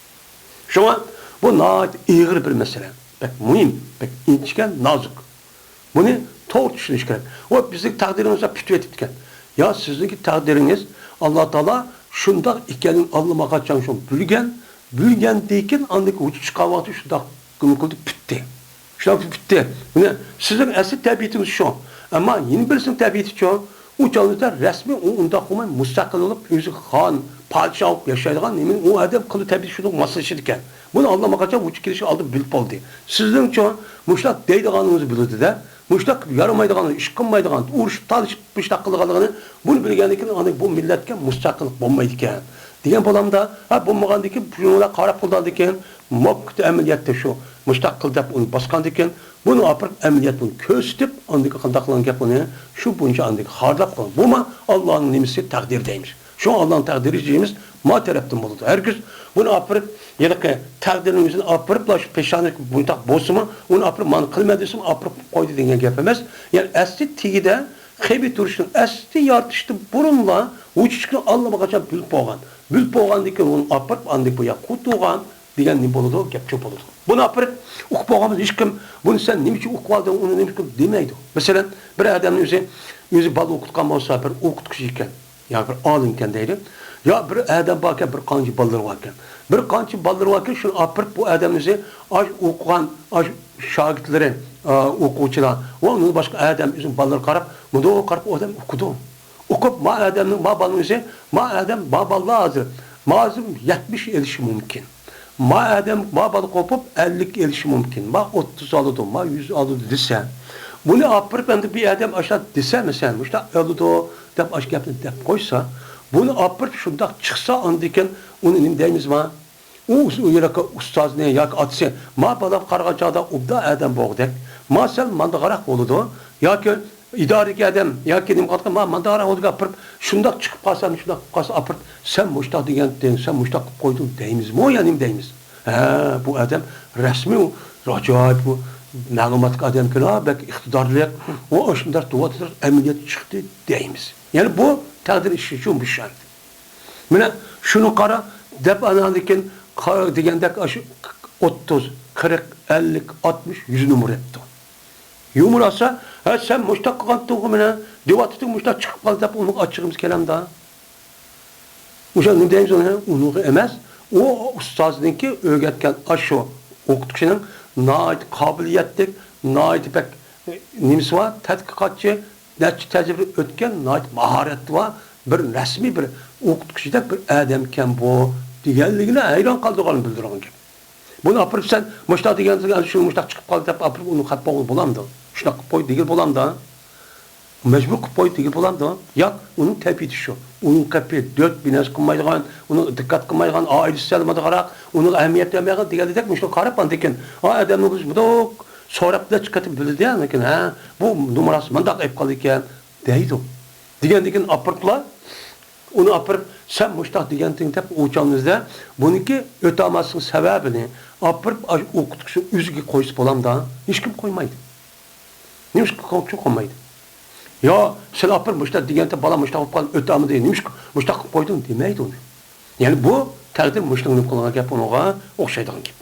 شۇڭا بۇ ناھايىتى ئېغىر بىر مەسىلە. بەك مۇھىم، بەك ئىنچىكە، نازۇك. بۇنى توغرا چۈشىنىش كېرەك. ئۇ بىزنىڭ تەقدىرىمىز بىتىۋېتىپتىكەن. يا سىزنىڭكى تەقدىرىڭىز، ئاللا تائالا شۇنداق ئىكەنلىكىنى ئاللىماقاچان شۇ بىلگەن، بىلگەندىن كېيىن ئاندىن كېيىن ۋۇجۇد چىققان ۋاقتى شۇنداق گۇم قىلدى، پۈتتى. شۇنداق پۈتتى. مانا سىزنىڭ ئەسلى تەبىئىتىڭىز شۇ. ئەمما يەنە بىرسىنىڭ تەبىئىتىچۇ؟ ئۇ چاغدا رەسمىي ئۇ ئۇنداق بولماي، مۇستەقىل بولۇپ، ئۆزى خان، پادىشاھ بولۇپ ياشايدىغان نېمىنى ئۇ ئادەم قىلىپ تەبىئىتى شۇنىڭغا ماسلىشىدىكەن. بۇنى ئاللىماقاچان ۋۇجۇد كېلىشى ئالدىن بىلىپ بولدى. سىزنىڭچۇ مۇشۇنداق دەيدىغانىڭىزنى بىلىدۇ-دە، مۇشۇنداق يارىمايدىغان، ئىش قىلمايدىغان، ئۇرۇشۇپ، تالىشىپ، مۇشۇنداق قىلىدىغانلىقىنى بۇنى بىلگەندىن كېيىن ئاندىن بۇ مىللەتكە مۇستەقىللىق بولمايدىكەن دېگەن بولامدا، ھە، بولمىغاندىن كېيىن، شۇنىڭغا قاراپ قىلىدىغاندىن كېيىن، مۇۋەپپەقىيەتتە ئەمەلىيەتتە شۇ مۇشۇنداق قىل دەپ ئۇنى باسقاندىن كېيىن، بۇنى ئاپىرىپ ئەمەلىيەت بۇنى كۆرسىتىپ، ئاندىن كېيىن قانداق قىلغان گەپ ئۇنى شۇ بويىچە ئاندىن كېيىن خارلاپ قويغان. بۇمۇ ئاللانىڭ نېمىسى، تەقدىرى دەيمىز. شۇڭا ئاللانىڭ تەقدىرى دېيىمىز، ما تەرەپتىن بولىدۇ. ھەرگىز بۇنى ئاپىرىپ، ھېلىقى تەقدىرنىڭ ئۆزىنى ئاپىرىپلا شۇ پېشانىگە بۇنداق بولسىمۇ، ئۇنى ئاپىرىپ مانا قىلمە دېسىمۇ، ئاپىرىپ قويدى دېگەن گەپ ئەمەس. يەنى ئەسلى تېگىدە خېبى تۇرۇشنىڭ ئەسلى يارىتىشتىن بۇرۇنلا ۋۇجۇدنى ئاللىماقاچان بىلىپ بولغان. بىلىپ بولغاندىن كېيىن ئۇنى ئاپىرىپ ئاندىن بۇ ياققا قويۇلغان دېگەن نېمە بولىدۇ؟ گەپ شۇ بولىدۇ. بۇنى ئاپىرىپ ئوقۇپ بولغانمىز، ھېچكىم بۇنى سەن نېمە ئۈچۈن ئوقۇپ ئالدىڭ، ئۇنى نېمە ئۈچۈن دېمەيدۇ. مەسىلەن، بىر ئادەمنى ئۆزى، ئۆزى بالا ئوقۇتقان بولسا، بىر ئوقۇتقۇچى ئىكەن، يا بىر ئالىم ئىكەن دەيلى. يا بىر ئادەم باركەن، بىر قانچە بالىلىرى باركەن. بىر قانچە بالىلىرى باركەن، شۇنى ئاپىرىپ بۇ ئادەمنى ئۆزى ئاش ئوقۇغان، ئاش شاگىرتلىرى، ئا، ئوقۇغۇچىلار ۋە ئۇنىڭ باشقا ئادەم ئۆزىنىڭ بالىلىرىغا قاراپ، مۇنداق قاراپ ئۇ ئادەم ئوقۇدۇ. ئوقۇپ، ما ئادەمنىڭ، ما بالىنىڭ ئۆزى، ما ئادەم، ما بالىلار ھازىر، ما ھازىر يەتمىش ئېلىشى مۇمكىن. ما ئادەم، ما بالا قوپۇپ، ئەللىك ئېلىشى مۇمكىن. ما ئوتتۇز ئالىدۇ، ما يۈز ئالىدۇ دېسە، بۇنى ئاپىرىپ، ئەمدى بىر ئادەم ئاشۇنداق دېسە، مەسىلەن، مۇشۇنداق ئالىدۇ دەپ ئاشۇ گەپنى دەپ قويسا، بۇنى ئاپىرىپ شۇنداق چىقسا، ئاندىن كېيىن ئۇنى نېمە دەيمىز ما؟ ئۇ ئۇس-، ئۇ يەرلىكى ئۇستازنى ياكى ئاتىسى، ما بالا قارىغان چاغدا ئوبدان ئادەم بولغۇدەك، ما سەل ماندىغاراق بولىدۇ، ياكى ئىدارىدىكى ئادەم ياكى نېمە قىلىدىغان، ما ماندىغاراق بولىدىكەن، ئاپىرىپ، شۇنداق چىقىپ قالسا، شۇنداق قىلىپ قالسا، ئاپىرىپ، سەن مۇشتاق دېگەنتىڭ، سەن مۇشتاق قىلىپ قويدۇڭ دەيمىزمۇ يا نېمە دەيمىز؟ ھە، بۇ ئادەم رەسمىي ئۇ ئاجايىپ بۇ مەلۇماتلىق ئادەمكەن، بەك ئىقتىدارلىق، ئۇ ئاشۇنداق دەۋاتىدۇ، ئەمەلىيەت چىقتى دەيمىز. يەنى بۇ تەقدىر ئىشى ئۈچۈن بۇ ئىش ئەمدى. مانا شۇنى قارا دەپ، ئاندىن كېيىن قارا دېگەندەك ئاشۇ ئوتتۇز، قىرىق، ئەللىك، ئاتمىش، يۈز نومۇر ئەپتۇ. يۇمۇر ئالسا، ھە، سەن مۇشتاق قىلغانتىڭغۇ مېنى، دېۋاتىتىڭ مۇشتاق چىقىپ قال دەپ ئۇنىڭغا ئاچچىقىمىز كېلەمدا. مۇشۇ نېمە دەيمىز ئۇنى؟ ئۇنىڭغا ئەمەس، ئۇ ئۇستازنىڭكى ئۆگەتكەن ئاشۇ ئوقۇتقۇچىنىڭ ناھايىتى قابىلىيەتلىك، ناھايىتى بەك، ئە، نېمىسى بار، تەتقىقاتچى، نەچچە تەجرىبە ئۆتكەن، ناھايىتى ماھارەتى بار، بىر رەسمىي بىر ئوقۇتقۇچىدەك بىر ئادەمكەن بۇ، دېگەنلىكىنى ھەيران قالدۇرغان بىلدۈرگەن گەپ. بۇنى ئاپىرىپ سەن مۇشتاق دېگەن، شۇ مۇشتاق چىقىپ قالدى دەپ ئاپىرىپ ئۇنى خەپ بولغىلى بولامدۇ؟ شۇنداق قىلىپ قوي دېگىلى بولامدۇ؟ مەجبۇر قىلىپ قوي دېگىلى بولامدۇ؟ ياق، ئۇنىڭ تەبىئىتى شۇ. ئۇنىڭ قېپى دۆت، بىر نەرسە قىلمايدىغان، ئۇنىڭ دىققەت قىلمايدىغان، ئائىلىسى سەلمىدىغانراق، ئۇنىڭغا ئەھمىيەت بەرمەيدىغان دېگەندەك مۇشۇنى قاراپ، ئاندىن كېيىن، ھا، ئادەمنى بىز مۇنداق سوراپ نەچچە قېتىم بىلدى، لېكىن، ھە، بۇ نومۇراسى مۇنداق ئېلىپ قالدىكەن، دەيدۇ. دېگەندىن كېيىن ئاپىرىپلا، ئۇنى ئاپىرىپ، سەن مۇشتاق دېگەنتىڭ دەپ ئوچاقنى ئىزدە، بۇنىڭكى ئۆتەلمەسلىك سەۋەبىنى ئاپىرىپ، ئاشۇ ئوقۇتقۇچىنىڭ ئۆزىگە قويسا بولامدا؟ ھېچكىم قويمايدۇ. نېمىشقا قويمايدۇ؟ يا، سەن ئاپىرىپ مۇشتاق دېگەنتە، بالا مۇشتاق بولۇپ قالدى، ئۆتەلمىدى، نېمىشقا مۇشتاق قىلىپ قويدۇڭ دېمەيدۇ ئۇنى. يەنى بۇ تەقدىر مۇشۇنىڭ نېمە قىلغان گەپ ئۇنىڭغا ئوخشايدىغان گەپ.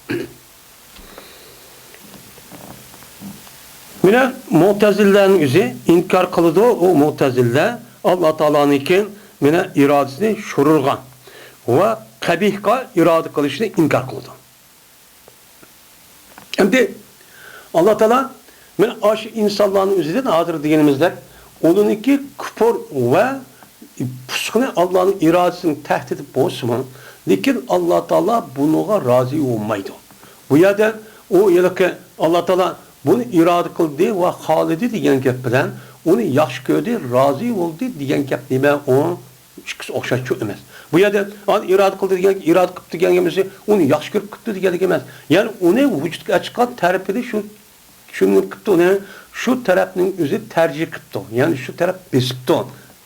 مانا مۇتەزىلىلەرنىڭ ئۆزى ئىنكار قىلىدۇ، ئۇ مۇتەزىلىلەر ئاللا تائالانىڭكى مانا ئىرادىسىنى شۇرۇرغا ۋە قەبىھقا ئىرادە قىلىشنى ئىنكار قىلىدۇ. ئەمدى ئاللا تائالا مانا ئاشۇ ئىنسانلارنىڭ ئۆزىدىن ھازىر دېگىنىمىزدەك ئۇنىڭكى كۇپۇر ۋە پۇسۇقنى ئاللانىڭ ئىرادىسىنىڭ تەھدىتى بولسىمۇ، لېكىن ئاللا تائالا بۇنىڭغا رازى بولمايدۇ. بۇ يەردە ئۇ ھېلىقى ئاللا تائالا بۇنى ئىرادە قىلدى ۋە خالىدى دېگەن گەپ بىلەن ئۇنى ياخشى كۆردى، رازى بولدى دېگەن گەپ نېمە ئۇ؟ ئىككىسى ئوخشاشچۇ ئەمەس. بۇ يەردە ئانا ئىرادە قىلدى دېگەن، ئىرادە قىپتۇ دېگەن ئەمەس، ئۇنى ياخشى كۆرۈپ قىپتۇ دېگەنلىك ئەمەس. يەنى ئۇنى ۋۇجۇدقا ئەچىققان تەرىپىنى شۇ، شۇنى قىپتۇ، ئۇنى شۇ تەرەپنىڭ ئۆزى تەرجىھ قىپتۇ. يەنى شۇ تەرەپ بېسىپتۇ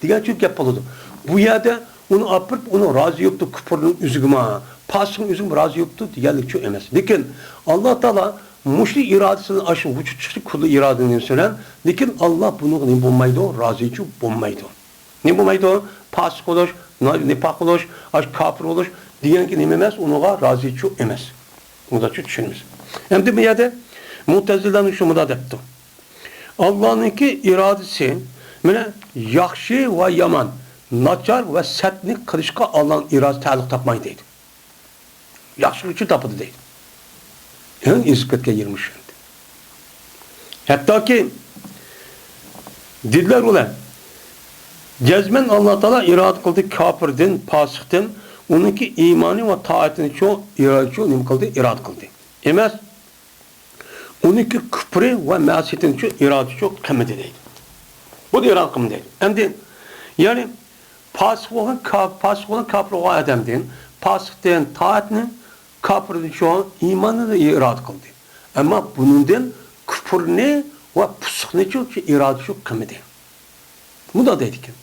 دېگەنچۇ گەپ بولىدۇ. بۇ يەردە ئۇنى ئاپىرىپ، ئۇنى رازى يوپتۇ، كۇپۇرنىڭ ئۆزىگىمۇ، پاسىقنىڭ ئۆزىگىمۇ رازى يوپتۇ دېگەنلىكچۇ ئەمەس. لېكىن ئاللا تائالا مۇشۇ ئىرادىسىنى ئاشۇ ۋۇجۇد چىقىشى كۈللى ئىرادىنى سۆلەم. لېكىن ئاللا بۇنىڭغا نېمە بولمايدۇ؟ رازىچۇ بولمايدۇ. نېمە بولمايدۇ؟ پاسىق بولۇش، نا-، نىپاق بولۇش، ئاشۇ كاپىر بولۇش دېگەنكى نېمە ئەمەس، ئۇنىڭغا رازىچۇ ئەمەس. ئۇنداقچۇ چۈشىنىمىز. ئەمدى بۇ يەردە مۇتەزىلەنى شۇ مۇنداق دەپتۇ. ئاللانىڭكى ئىرادىسى مانا ياخشى ۋە يامان، ناچار ۋە سەتنى قىلىشقا ئاللانىڭ ئىرادىسى تەلۇق تاپمايدۇ دەيدۇ. ياخشىلىقنى تاپىدۇ دەيدۇ. ئەڭ ئېزىپ كەتكەن يېرى مۇشۇ ئەمدى. ھەتتاكى دېدىلەر ئۇلار، جەزمەن ئاللا تائالا ئىرادە قىلدى كاپىردىن، پاسىقتىن، ئۇنىڭكى ئىمانى ۋە تائەتىنىچۇ، ئىرادىچۇ نېمە قىلدى؟ ئىرادە قىلدى. ئەمەس، ئۇنىڭكى كۇپرى ۋە مەسىيىتىنىچۇ، ئىرادىچۇ قىلمىدى دەيدۇ. بۇنى ئىرادە قىلمىدى دەيدۇ. ئەمدى، يەنى، پاسىق بولغان كا-، پاسىق بولغان كاپىر بولغان ئادەمدىن، پاسىقتىن تائەتنى، كاپىردىن شۇ ئىماننى ئىرادە قىلدى. ئەمما بۇنىڭدىن كۇپۇرنى ۋە پۇسۇقنىچۇ ئىرادىچۇ قىلمىدى. مۇنداق دەيدىكەن.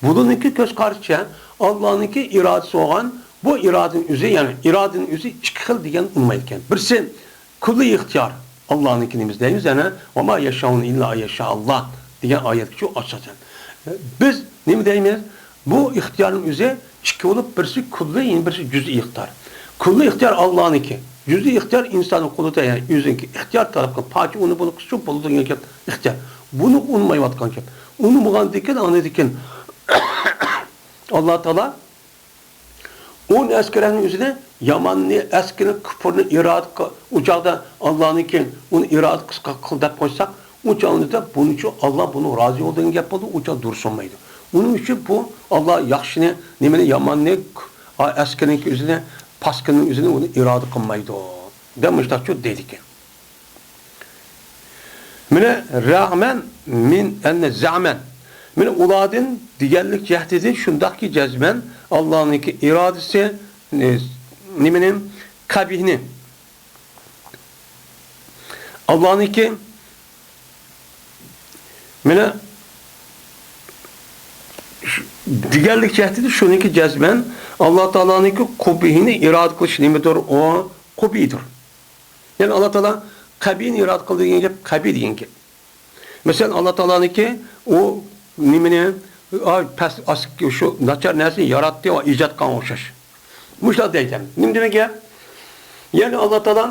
بۇلارنىڭكى كۆز قارىشىچە، ئاللانىڭكى ئىرادىسى بولغان بۇ ئىرادىنىڭ ئۆزى، يەنى ئىرادىنىڭ ئۆزى ئىككى خىل دېگەن ئۇنىمايدىكەن. بىرسى، كۈللىي ئىختىيار. ئاللانىڭكى نېمىسى دەيمىز يەنە، «ۋە ما يەشائۇنە ئىللا ئەن يەشائاللا» دېگەن ئايەتكىچۇ ئاساسەن. بىز نېمە دەيمىز؟ بۇ ئىختىيارنىڭ ئۆزى ئىككى بولۇپ، بىرسى كۈللىي، يەنە بىرسى جۈزئىي ئىختىيار. كۈللىي ئىختىيار ئاللانىڭكى. جۈزئىي ئىختىيار ئىنساننىڭ قولىدا، يەنى ئۆزىنىڭكى ئىختىيار تەلەپ قىلىپ، پاچە ئۇنى بۇنى قىلسا بولىدۇ دېگەن گەپ ئىختىيار. بۇنى ئۇنىمايۋاتقان گەپ. ئۇنىمىغاندىكىن، ئاندىكىن ئاللا تائالا ئۇ ئەسكەرنىڭ ئۆزىنى ياماننى، ئەسكىنى، كۇپۇرنى ئىرادە قىل-، ئۇ چاغدا ئاللانىڭكى ئۇنى ئىرادە قىلسا قىل دەپ قويساق، ئۇ چاغدا بۇنىچۇ ئاللا بۇنى رازى بول دېگەن گەپ بولىدۇ، ئۇ چاغدا دۇرۇس بولمايدۇ. ئۇنىڭ ئۈچۈن بۇ ئاللا ياخشىنى، نېمىنى، ياماننى، ئا، ئەسكىنىڭكى ئۆزىنى، پاسكىنىڭ ئۆزىنى ئۇنى ئىرادە قىلمايدۇ. دەپ مۇشتاقچۇ دەيدىكەن. مانا رەغمەن مىن ئەننە زەمەن. مانا ئۇلاردىن دېگەنلىك جەھەتتىن شۇنداقكى جەزمەن ئاللانىڭكى ئىرادىسى، ئى، نېمىنى؟ قەبىھنى. ئاللانىڭكى مانا شۇ دېگەنلىك جەھەتتىن شۇنىڭكى جەزمەن ئاللا تائالانىڭكى قۇبىھىنى ئىرادە قىلىش نېمىدۇر؟ ئۇ قۇبىھدۇر. يەنى ئاللا تائالا قەبىھنى ئىرادە قىلدى دېگەن گەپ، قەبىھ دېگەن گەپ. مەسىلەن، ئاللا تائالانىڭكى ئۇ نېمىنى، ئا، پەس، ئاس-، شۇ ناچار نەرسىنى ياراتتى ۋە ئىجاد قىلغانغا ئوخشاش. مۇشۇنداق دەيدۇ. نېمە دېمەك گەپ؟ يەنى ئاللا تائالا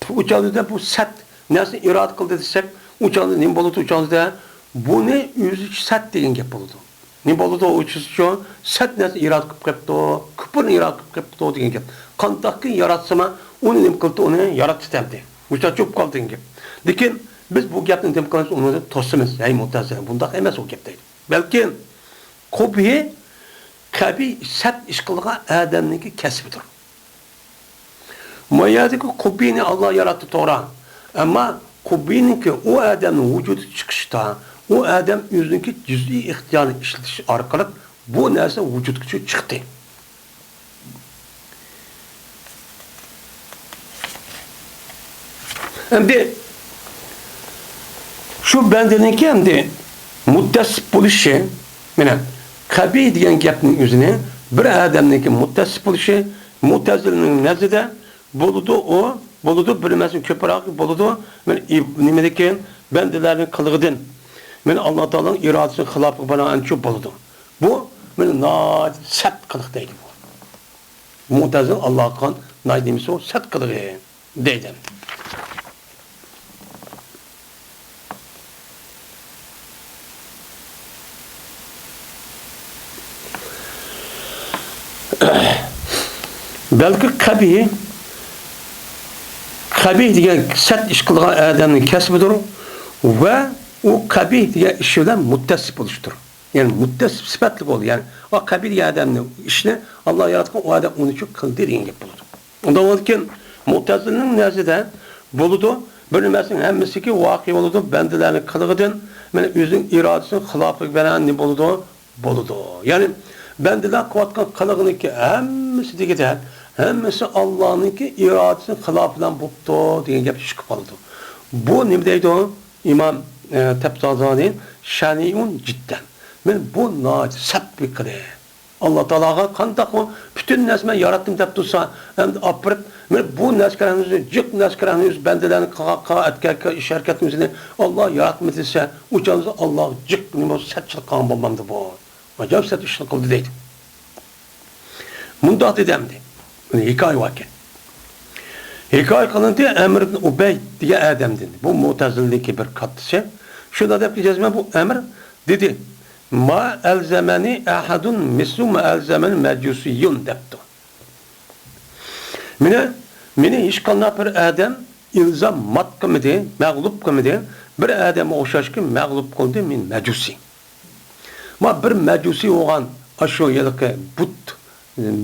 ئۇ چاغدا بۇ سەت نەرسىنى ئىرادە قىلدى دېسەك، ئۇ چاغدا نېمە بولىدۇ؟ ئۇ چاغدا بۇنى ئۆزى سەت دېگەن گەپ بولىدۇ. نېمە بولىدۇ ئۇ چىشىچۇ؟ سەت نەرسە ئىرادە قىلىپ قېپتۇ، كۇپۇرنى ئىرادە قىلىپ قېپتۇ دېگەن گەپ. قانداقكى ياراتسىما، ئۇنى نېمە قىلدى، ئۇنى ياراتتى تەمدى. مۇشۇنداق چوپ قالدى دېگەن گەپ. لېكىن بىز بۇ گەپنى نېمە قىلىمىز، ئۇنى توسىمىز. ھەي مۇتەزىلە، بۇنداق ئەمەس ئۇ گەپ دەيدۇ. بەلكىم قۇبھى، قەبىھ، سەت ئىش قىلىدىغان ئادەمنىڭكى كەسپىدۇر. ما يەردىكى قۇبھىنى ئاللا ياراتتى، توغرا. ئەمما قۇبھىنىڭكى ئۇ ئادەمنىڭ ۋۇجۇدى چىقىشتا، ئۇ ئادەم ئۆزىنىڭكى جۈزئىي ئىختىيارىنى ئىشلىتىش ئارقىلىق بۇ نەرسە ۋۇجۇدقا چىقتى. ئەمدى شۇ بەندىنىڭكى ئەمدى مۇتەسسىپ بولۇشى، مانا، قەبىھ دېگەن گەپنىڭ ئۆزىنى، بىر ئادەمنىڭكى مۇتەسسىپ بولۇشى، مۇتەزىلىنىڭ نەزىرىدە بولىدۇ، ئۇ بولىدۇ، بىر ئەمەس، كۆپرەك بولىدۇ. مانا، ئىب-، نېمىدىكىن، بەندىلەرنىڭ قىلىقىدىن، مانا، ئاللا تائالانىڭ ئىرادىسىنىڭ خىلاپىغا بارغانچۇ بولىدۇ. بۇ، مانا، ناھايىتى سەت قىلىق دەيدۇ بۇ. مۇتەزىل ئاللا قىلغان ناھايىتى نېمىسى ئۇ؟ سەت قىلىقى دەيدۇ. بەلكى قەبىھ، قەبىھ دېگەن سەت ئىش قىلغان ئادەمنىڭ كەسپىدۇر ۋە ئۇ قەبىھ دېگەن ئىش بىلەن مۇتتەسىپ بولۇشتۇر. يەنى مۇتتەسىپ سۈپەتلىك بولىدۇ. يەنى ئۇ قەبىھ دېگەن ئادەمنىڭ ئىشىنى ئاللا ياراتقان، ئۇ ئادەم ئۇنى ئۈچۈن قىلدى دېگەن گەپ بولىدۇ. ئۇنداق بولىدىكەن، مۇتەزىلىنىڭ نەزىرىدە بولىدۇ، بىر نەرسىنىڭ ھەممىسىكى ۋەقە بولىدۇ، بەندىلەرنىڭ قىلىقىدىن، مانا، ئۆزىنىڭ ئىرادىسىنىڭ خىلاپى بىلەن نېمە بولىدۇ؟ بولىدۇ. يەنى بەندىلەر قىلىۋاتقان قىلىقنىڭكى ھەممىسى دېگۈدەك، ھەممىسى ئاللانىڭكى ئىرادىسىنىڭ خىلاپى بىلەن بوپتۇ دېگەن گەپ چىقىپ قالىدۇ. بۇ نېمە دەيدۇ؟ ئىمام، ئە، تەپزازانى شەنىئۇن جىددەن. مانا بۇ ناھايىتى سەت بىر قىلىق. ئاللا تائالاغا قانداقمۇ پۈتۈن نەرسە مەن ياراتتىم دەپ تۇرسا، ئەمدى ئاپىرىپ، مانا بۇ نەسكىرەنىز، جىق نەسكىرەنىز بەندىلەرنى قىلغان، قىلغان ئەتكەن ئىش ھەرىكەتىمىزنى ئاللا ياراتمىدى دېسە، ئۇ چاغدا ئاللاغا جىق نېمە بولسا سەتچىلىك قىلغان بولمامدۇ بۇ؟ ئاجايىپ سەت ئىشنى قىلدى دەيدۇ. مۇنداق دېدى ئەمدى. مانا ھېكايە باركەن. ھېكايە قىلىندى ئەمر ئىبن ئۇبەي دېگەن ئادەمدىن. بۇ مۇتەزىلىدىكى بىر كاتتىسى. شۇنداق دەپتۇ جەزمەن بۇ ئەمر دېدى، ما ئەلزەمەنى ئەھەدۇن مىسلۇ ما ئەلزەمەنى مەجۇسىيۇن دەپتۇ. مېنى، مېنى ھېچقانداق بىر ئادەم ئىلزامات قىلمىدى، مەغلۇپ قىلمىدى. بىر ئادەمگە ئوخشاشكى مەغلۇپ قىلدى مېنى مەجۇسىي. ما بىر مەجۇسىي بولغان ئاشۇ ھېلىقى بۇت،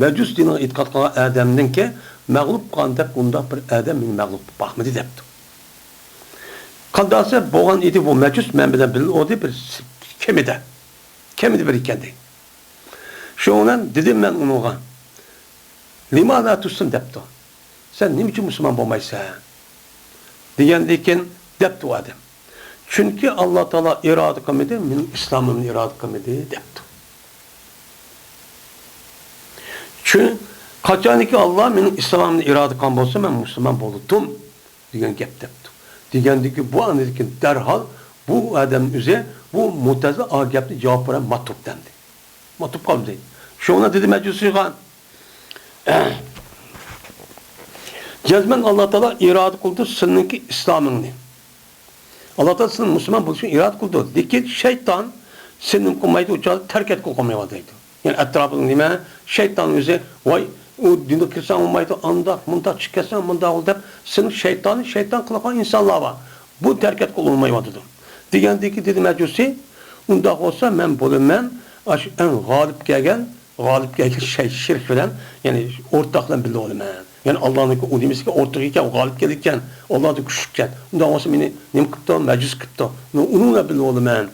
مەجۇس دىنىغا ئېتىقاد قىلغان ئادەمنىڭكى مەغلۇپ قىلغان دەپ ئۇنداق بىر ئادەم مېنى مەغلۇپ قىلىپ باقمىدى دەپتۇ. قانداقسا بولغان ئىدى بۇ مەجۇس مەن بىلەن بىللە ئولدى بىر كېمىدە. كېمىدە بىر ئىكەندى. شۇنىڭ بىلەن دېدىم مەن ئۇنىڭغا، لىما لا تۇسلىم دەپتۇ. سەن نېمە ئۈچۈن مۇسۇلمان بولمايسەن؟ دېگەندىكىن دەپتۇ ئۇ ئادەم. چۈنكى ئاللا تائالا ئىرادە قىلمىدى، مېنىڭ ئىسلامىمنى ئىرادە قىلمىدى دەپتۇ. چۈن-، قاچانكى ئاللا مېنىڭ ئىسلامىمنى ئىرادە قىلغان بولسا مەن مۇسۇلمان بولىدۇم دېگەن گەپ دەپتۇ. دېگەندىكى بۇ ئاندىن كېيىن دەرھال بۇ ئادەم ئۆزى بۇ مۇتەزىلە ئا گەپنى جاۋاب بېرەلمەي ماتۇپ دەمدى. ماتۇپ قالدى. شۇڭا دېدى مەجۇسىيغا، جەزمەن ئاللا تائالا ئىرادە قىلدى سېنىڭكى ئىسلامىڭنى. ئاللا تائالا سېنىڭ مۇسۇلمان بولۇشۇڭنى ئىرادە قىلدى. لېكىن شەيتان سېنى نېمە قىلمايدۇ، ئۇ چاغدا تەرك ئەتكىلى قويمايۋاتىدۇ. يەنى ئەتراپىڭ نېمە؟ شەيتان ئۆزى، ۋاي، ئۇ دىنغا كىرسەڭ بولمايدۇ، ئانداق، مۇنداق، چىقىپ كەتسەڭ مۇنداق بول دەپ، سېنىڭ شەيتانى شەيتان قىلىدىغان ئىنسانلار بار. بۇ تەرك ئەتكىلى قويمايۋاتىدۇ. دېگەندىكى دېدى مەجۇسى، ئۇنداق بولسا مەن بولىمەن ئاشۇ ئەڭ غالىب كەلگەن غالىب كەلگەن شەي-، شېرىك بىلەن، يەنى ئورتاق بىلەن بىللە بولىمەن. يەنى ئاللانىڭكى ئۇ نېمىسىكەن، ئورتىقى ئىكەن، غالىب كېلىدىكەن، ئاللادىن كۈچلۈككەن. ئۇنداق بولسا مېنى نېمە قىپتۇ؟ مەجۇس قىپتۇ. ئۇنىڭ بىلەن بىللە بولىمەن،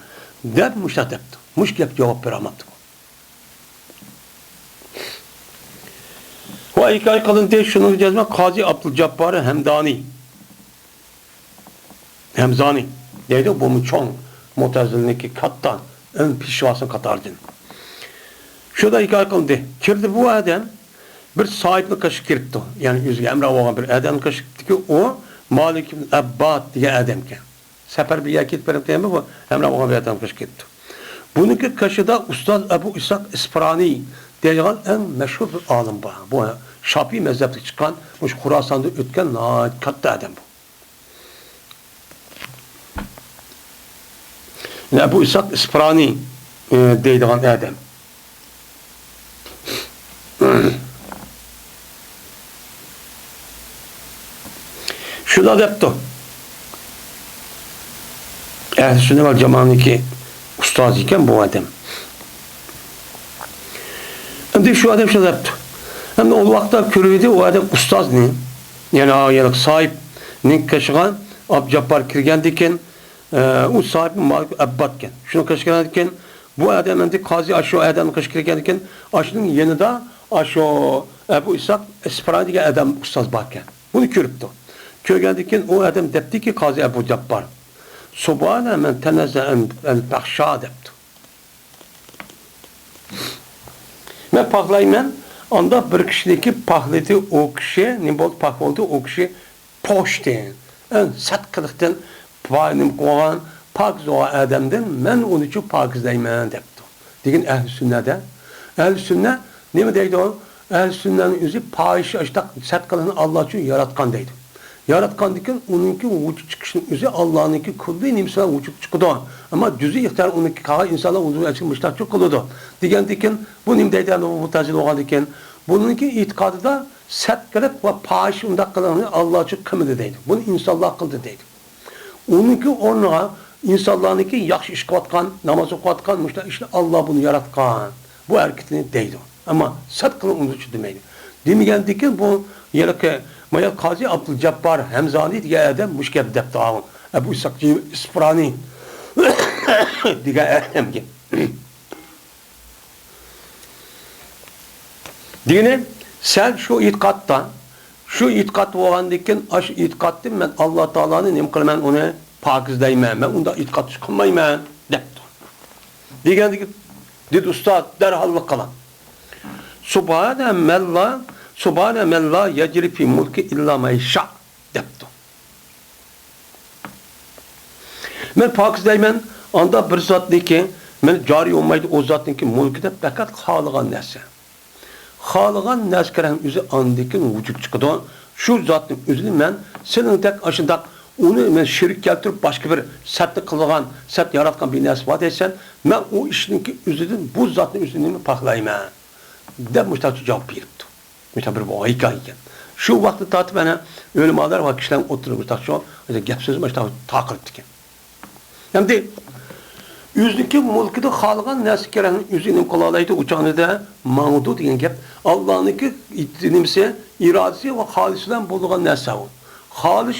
دەپ مۇشۇنداق دەپتۇ. مۇشۇ گەپ جاۋاب بېرەلمەپتۇ. ۋە ھېكايە قىلىندى، شۇنىڭ جەزمەن قازى ئابدۇلجاببار ھەمدانى. ھەمزانى دەيدۇ، بۇمۇ چوڭ مۇتەزىلىنىڭكى كاتتا ئەڭ پېشۋاسىنىڭ قاتارىدىن. شۇنداق ھېكايە قىلدى. كىردى بۇ ئادەم بىر ساھىبنىڭ قېشىغا كىرىپتۇ. يەنى ئۆزىگە ھەمراھ بولغان بىر ئادەمنىڭ قېشىغا كىرىپتىكى، ئۇ مالىك ئىبن ئەبباد دېگەن ئادەمكەن. سەپەر بىر يەرگە كېتىپ بېرىپتۇ، بۇ ھەمراھ بولغان بىر ئادەمنىڭ قېشىغا كىرىپتۇ. بۇنىڭكى قېشىدا ئۇستاز ئەبۇ ئىسھاق ئىسپىرانى دەيدىغان ئەڭ مەشھۇر بىر ئالىم بار. بۇ شاپىي مەزھەپتىن چىققان، مۇشۇ خۇراساندا ئۆتكەن ناھايىتى كاتتا ئادەم بۇ. يەنى ئەبۇ ئىسھاق ئىسپىرانى، ئى، دەيدىغان ئادەم. شۇنداق دەپتۇ. ئەھلى سۈننە ۋەل جامائەنىڭكى ئۇستازى ئىكەن بۇ ئادەم. ئەمدى شۇ ئادەم شۇنداق دەپتۇ. ئەمدى ئۇ ۋاقىتتا كۆرۈۋىدى ئۇ ئادەم ئۇستازنى. يەنى، يەنى ساھىبنىڭ قېشىغا ئابدۇجاببار كىرگەندىكىن، ئە، ئۇ ساھىبنىڭ مالىكى ئەبباتكەن. شۇنىڭ قېشىغا كىرگەندىكىن، بۇ ئادەم ئەمدى قازى ئاشۇ ئادەمنى قېشىغا كىرگەندىن كېيىن، ئاشۇنىڭ يېنىدا ئاشۇ ئەبۇ ئىسھاق ئىسپىرانى دېگەن ئادەم ئۇستاز باركەن. بۇنى كۆرۈپتۇ. كۆرگەندىن كېيىن ئۇ ئادەم دەپتىكى، قازى ئەبۇ جاپپار، سۇبھانە مەن تەنەززە ئەن، ئەن پەخشا دەپتۇ. مەن پاكلايمەن، ئانداق بىر كىشىنىڭكى پاكلىدى، ئۇ كىشى نېمە بولدى؟ پاك بولدى، ئۇ كىشى پوشتىن، ئەن سەت قىلىقتىن پا-، نېمە قىلغان، پاكىز بولغان ئادەمدىن مەن ئۇنىچۇ پاكىزلايمەن دەپتۇ. دېگەن ئەھلى سۈننەدە. ئەھلى سۈننە نېمە دەيدۇ؟ ئەھلى سۈننەنىڭ ئۆزى پاھىشە ئاشتاق سەت قىلىقنى ئاللا ئۈچۈن ياراتقان دەيدۇ. ياراتقاندىكىن ئۇنىڭكى ۋۇجۇد چىقىشىنىڭ ئۆزى ئاللانىڭكى كۈللىي نېمىسى بىلەن ۋۇجۇدقا چىقىدۇ. ئەمما جۈزئىي ئىختىيار ئۇنىڭكى قالغان ئىنسانلار ۋۇجۇدقا چىقىپ مۇشتاقچۇ قىلىدۇ. دېگەندىكىن بۇ نېمە دەيدۇ؟ ئەمدى بۇ مۇتەزىلە بولغاندىكىن بۇنىڭكى ئېتىقادىدا سەت قىلىق ۋە پاھىشە ئۇنداق قىلىقنى ئاللا ئۈچۈن قىلمىدى دەيدۇ. بۇنى ئىنسانلار قىلدى دەيدۇ. ئۇنىڭكى ئورنىغا ئىنسانلارنىڭكى ياخشى ئىش قىلىۋاتقان، ناماز ئوقۇۋاتقان، مۇشۇنداق ئىشنى ئاللا بۇنى ياراتقان، بۇ ھەرىكىتىنى دەيدۇ. ئەمما سەت قىلىق ئۇنىڭ ئۈچۈن دېمەيدۇ. دېمىگەندىكىن بۇ ھېلىقى مايا قازى ئابدۇلجاببار ھەمزانى دېگەن ئادەم مۇشۇ گەپنى دەپتۇ، ئەبۇ ئىسھاق ئىسپىرانى دېگەن ئادەمگە. دېگىنى، سەن شۇ ئېتىقادتا، شۇ ئېتىقاد بولغاندىن كېيىن، ئاشۇ ئېتىقادتىن مەن ئاللا تائالانى نېمە قىلىمەن، ئۇنى پاكىزلايمەن، مەن ئۇنداق ئېتىقاد قىلمايمەن، دەپتۇ. دېگەندىكىن، دېدى ئۇستاز، دەرھاللىق قىلىڭ. سۇبھانە مەللا، سۇبھانە مەللا يەجرى فى مۇلكى ئىللا مەيشا، دەپتۇ. مەن پاكىز دەيمەن، ئاندا بىر زاتنىڭكى، مەن جارى بولمايدۇ ئۇ زاتنىڭكى مۈلكىدە پەقەت خالىغان نەرسە. خالىغان نەرسە كىرگەن ئۆزى ئاندىن كېيىن ۋۇجۇد چىقىدۇ. شۇ زاتنىڭ ئۆزىنى مەن سېنىڭدەك ئاشۇنداق ئۇنى مەن شېرىك كەلتۈرۈپ باشقا بىر سەتنى قىلغان، سەت ياراتقان بىر نەرسە بار دەيسەن، مەن ئۇ ئىشنىڭكى ئۆزىدىن، بۇ زاتنىڭ ئۆزىنى پاكلايمەن، دەپ مۇشۇنداق جاۋاب بېرىپتۇ. مۇشۇنداق بىر ھېكايە ئىكەن. شۇ ۋاقىتتىن تارتىپ ئەنە ئۆلىمالار ۋە كىشىلەرنىڭ ئوتتۇرىدا مۇشۇنداق شۇ گەپ سۆز مۇشۇنداق تارقىلىپتىكەن. ئەمدى ئۆزىنىڭكى مۈلكىدە خالىغان نەرسە كىرگەن ئۆزى نېمە قىلالايدۇ، ئۇ چاغدا ماڭىدۇ دېگەن گەپ. ئاللانىڭكى نېمىسى، ئىرادىسى ۋە خالىسى بىلەن بولىدىغان نەرسە ئۇ. خالىش،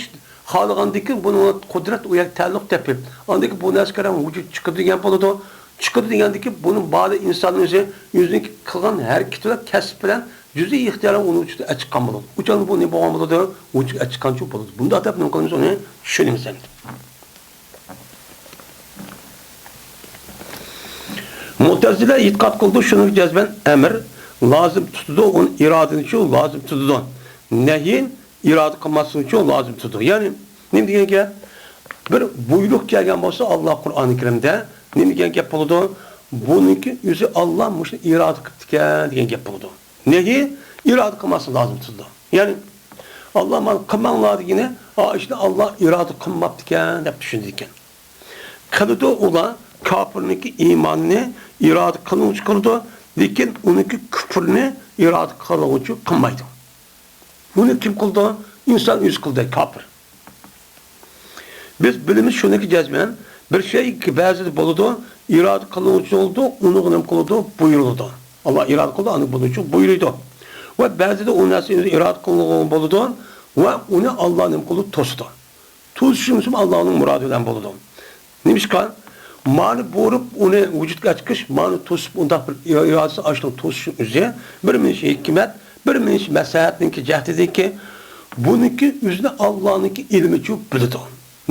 خالىغاندىكىن بۇنىڭ قۇدرەت ئۇ يەرگە تەئەللۇق تېپىپ، ئاندىن كېيىن بۇ نەرسە كىرگەن ۋۇجۇد چىقىدۇ دېگەن بولىدۇ. چىقىدۇ دېگەندىكىن بۇنىڭ بالى ئىنسان ئۆزى، ئۆزىنىڭكى قىلغان ھەرىكىتى بىلەن كەسپى بىلەن جۈزئىي ئىختىيارى ئۇنىڭ ۋۇجۇدىغا چىققان بولىدۇ. ئۇ چاغدا بۇ نېمە بولغان بولىدۇ؟ ۋۇجۇدقا چىققانچۇ بولىدۇ. بۇنداق دەپ نېمە قىلىمىز، ئۇنى چۈشىنىمىز ئەمدى. مۇتەزىلە ئېتىقاد قىلىدۇ، شۇنىڭغا جەزمەن ئەمر لازىم تۇتىدۇ، ئۇنى ئىرادىنىچۇ لازىم تۇتىدۇ. نەھيى ئىرادە قىلماسلىقنىچۇ لازىم تۇتىدۇ. يەنى نېمە دېگەن گەپ؟ بىر بۇيرۇق كەلگەن بولسا، ئاللا قۇرئانى كەرىمدە نېمە دېگەن گەپ بولىدۇ؟ بۇنىڭكى ئۆزى ئاللا مۇشۇنى ئىرادە قىپتىكەن دېگەن گەپ بولىدۇ. نەھى ئىرادە قىلماسلىق لازىم تۇتىدۇ. يەنى، ئاللا مانا قىلماڭلار دېگىنى، ئا، ئىشنى ئاللا ئىرادە قىلماپتىكەن دەپ چۈشىنىدىكەن. قىلىدۇ ئۇلار، كاپىرنىڭكى ئىمانىنى ئىرادە قىلغۇچى قىلىدۇ، لېكىن ئۇنىڭكى كۇپرىنى ئىرادە قىلغۇچى قىلمايدۇ. بۇنى كىم قىلىدۇ؟ ئىنسان ئۆزى قىلىدۇ، كاپىر. بىز بىلىمىز شۇنىكى جەزمەن، بىر شەي بەزىدە بولىدۇ، ئىرادە قىلغۇچى بولىدۇ، ئۇنىڭغا نېمە قىلىدۇ؟ بۇيرۇلىدۇ. ئاللا ئىرادە قىلىدۇ، ئاندىن بۇنىڭ ئۈچۈن بۇيرۇيدۇ. ۋە بەزىدە ئۇ نەرسە ئۆزى ئىرادە قىلغان بولىدۇ ۋە ئۇنى ئاللا نېمە قىلىدۇ؟ توسىدۇ. توسۇشىمىزمۇ ئاللانىڭ مۇرادى بىلەن بولىدۇ. نېمىشقا؟ مانى بۇيرۇپ، ئۇنى ۋۇجۇدقا چىقىش، مانى توسۇپ، ئۇنداق بىر ئىرادىسى ئاشۇنىڭ توسۇشى ئۆزى بىر مىنچە ھېكمەت، بىر مىنچە مەسلىھەتنىڭكى جەھىتىدىكى، بۇنىڭكى ئۆزىنى ئاللانىڭكى ئىلمىچۇ بىلىدۇ.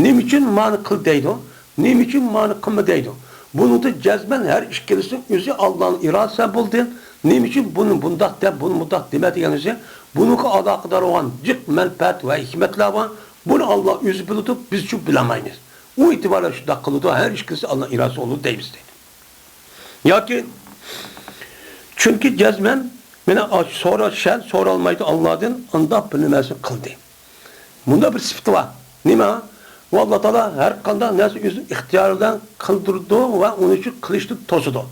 نېمە ئۈچۈن مانى قىل دەيدۇ؟ نېمە ئۈچۈن مانى قىلما دەيدۇ؟ بۇنىڭدا جەزمەن ھەر ئىككىلىسىنىڭ ئۆزى ئاللانىڭ ئىرادىسى بولدى. نېمە ئۈچۈن بۇنى بۇنداق دەپ، بۇنى مۇنداق دېمە دېگەن ئۆزى، بۇنىڭغا ئالاقىدار بولغان جىق مەنپەئەت ۋە ھېكمەتلەر بار. بۇنى ئاللا ئۆزى بىلىدۇ، بىزچۇ بىلەلمەيمىز. ئۇ ئېتىبار بىلەن شۇنداق قىلىدۇ، ھەر ئىككىلىسى ئاللا ئىرادىسى بولىدۇ دەيمىز دەيدۇ. ياكى، چۈنكى جەزمەن مانا ئاشۇ سوراش سەن سورالمايدۇ ئاللادىن، ئانداق بىر نېمىسىنى قىلدى. مۇنداق بىر سۈپىتى بار. نېمە؟ ئۇ ئاللا تائالا ھەر قانداق نەرسە ئۆزىنىڭ ئىختىيارى بىلەن قىلدۇرىدۇ ۋە ئۇنى شۇ قىلىشنى توسىدۇ.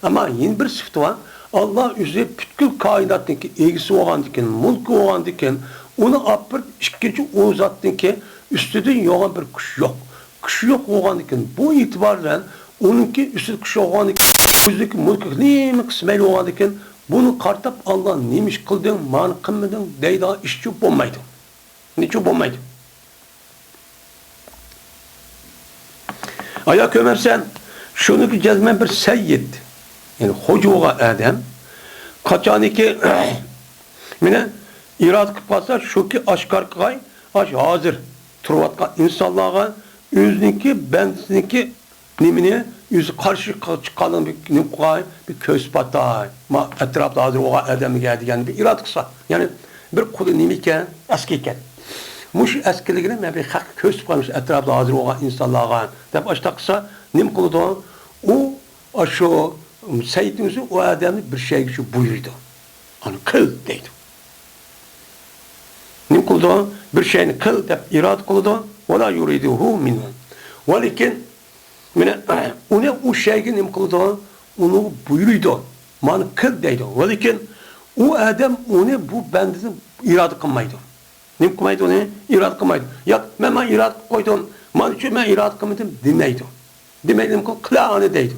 ئەمما يەنە بىر سۈپىتى بار. ئاللا ئۆزى پۈتكۈل كائىناتنىڭكى ئىگىسى بولغاندىكىن، مۈلكى بولغاندىكىن، ئۇنى ئاپىرىپ ئىككىنچى ئۇ زاتنىڭكى ئۈستىدىن يوغان بىر كۈچ يوق. كۈچ يوق بولغاندىكىن، بۇ ئېتىبار بىلەن ئۇنىڭكى ئۈستىدە كۈچ يوق بولغاندىكىن، ئۆزىنىڭكى مۈلكىگە نېمە قىلسا مەيلى بولغاندىكىن، بۇنى قارىتاپ ئاللا نېمە ئىش قىلدىڭ، مانى قىلمىدىڭ دەيدىغان ئىشچۇ بولمايدۇ. نېچۇ بولمايدۇ. ئايا كۆرمەمسەن، شۇنىڭكى جەزمەن بىر سەييىد، يەنى خوجا بولغان ئادەم، قاچانكى مانا ئىرادە قىلىپ قالسا، شۇكى ئاشكارا قىلغاي، ئاش ھازىر تۇرۇۋاتقان ئىنسانلارغا ئۆزىنىڭكى، بەندىسىنىڭكى نېمىنى ئۆزى قارشى چىققانلىقىنى بىر نېمە قىلغاي، بىر كۆرسىتىپ ئاتاي. ما ئەتراپتا ھازىر بولغان ئادەمگە دېگەن بىر ئىرادە قىلسا، يەنى بىر قۇلى نېمە ئىكەن؟ ئەسكى ئىكەن. مۇشۇ ئەسكىلىكىنى مەن بىر خەققە كۆرسىتىپ قوياي، مۇشۇ ئەتراپتا ھازىر بولغان ئىنسانلارغا، دەپ ئاشتاق قىلسا، نېمە قىلىدۇ؟ ئۇ، ئاشۇ سەييىدنىڭ ئۆزى ئۇ ئادەمنى بىر شەيگە شۇ بۇيرۇيدۇ. ئانا قىل دەيدۇ. نېمە قىلىدۇ؟ بىر شەينى قىل دەپ ئىرادە قىلىدۇ. ۋەلا يۇرىدۇھۇ مىنھۇ. ۋەلىكىن، مانا، ئۇنى ئۇ شەيگە نېمە قىلىدۇ؟ ئۇنى بۇيرۇيدۇ. مانا قىل دەيدۇ. ۋەلىكىن ئۇ ئادەم ئۇنى، بۇ بەندىدىن ئىرادە قىلمايدۇ. نېمە قىلمايدۇ ئۇنى؟ ئىرادە قىلمايدۇ. ياق، مەن، مەن ئىرادە قىلىپ قويدۇم، مانا شۇ مەن ئىرادە قىلمىدىم دېمەيدۇ. دېمەيدۇ، نېمە قىل-، قىلە ئانى دەيدۇ.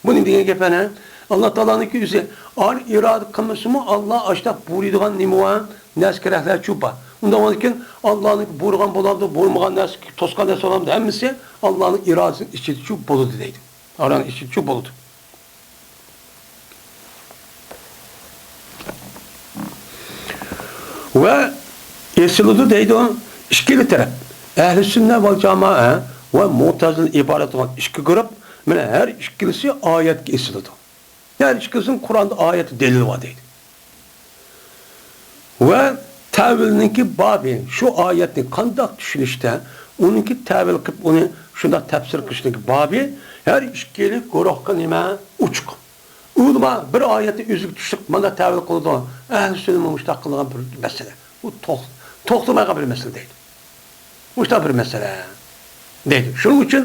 بۇ نېمە دېگەن گەپ ئەنە؟ ئاللا تائالانىڭكى ئۆزى ئانى ئىرادە قىلمىسىمۇ، ئاللا ئاشتاق بۇيرۇيدىغان نېمە بار؟ نەرسە كېرەكلەر چۇ بار. ئۇنداق بولغاندىكىن، ئاللانىڭ بۇيرۇغان بولامدۇ، بۇيرۇمىغان نەرسە، توسقان نەرسە بولامدۇ، ھەممىسى ئاللانىڭ ئىرادىسىنىڭ ئىچىدە چۇ بولىدۇ دەيدۇ. ئارانىڭ ئىچىدە چۇ بولىدۇ. ۋە ئېسىلىدۇ دەيدۇ ئىككىلا تەرەپ. ئەھلى سۈننە ۋەل جامائە ۋە مۇتەزىلە ئىبارەت بولغان ئىككى گۇرۇپ، مانا ھەر ئىككىلىسى ئايەتكە ئېسىلىدۇ. ھەر ئىككىلىسىنىڭ قۇرئاندا ئايەتتە دەلىلى بار دەيدۇ. ۋە تەۋىلنىڭكى بابى، شۇ ئايەتنى قانداق چۈشىنىشتە، ئۇنىڭكى تەۋىل قىلىپ، ئۇنى شۇنداق تەپسىر قىلىشنىڭكى بابى ھەر ئىككىلى گۇرۇھقا نېمە؟ ئوچۇق. ئۇلىما بىر ئايەتنى ئۆزىگە چۈشىنىپ مانا تەۋىل قىلىدۇ. ئەھلى سۈننە مۇشۇنداق قىلغان بىر مەسىلە. ئۇ توخ-، توختىمايدىغان بىر مەسىلە دەيدۇ. مۇشۇنداق بىر مەسىلە دەيدۇ. شۇنىڭ ئۈچۈن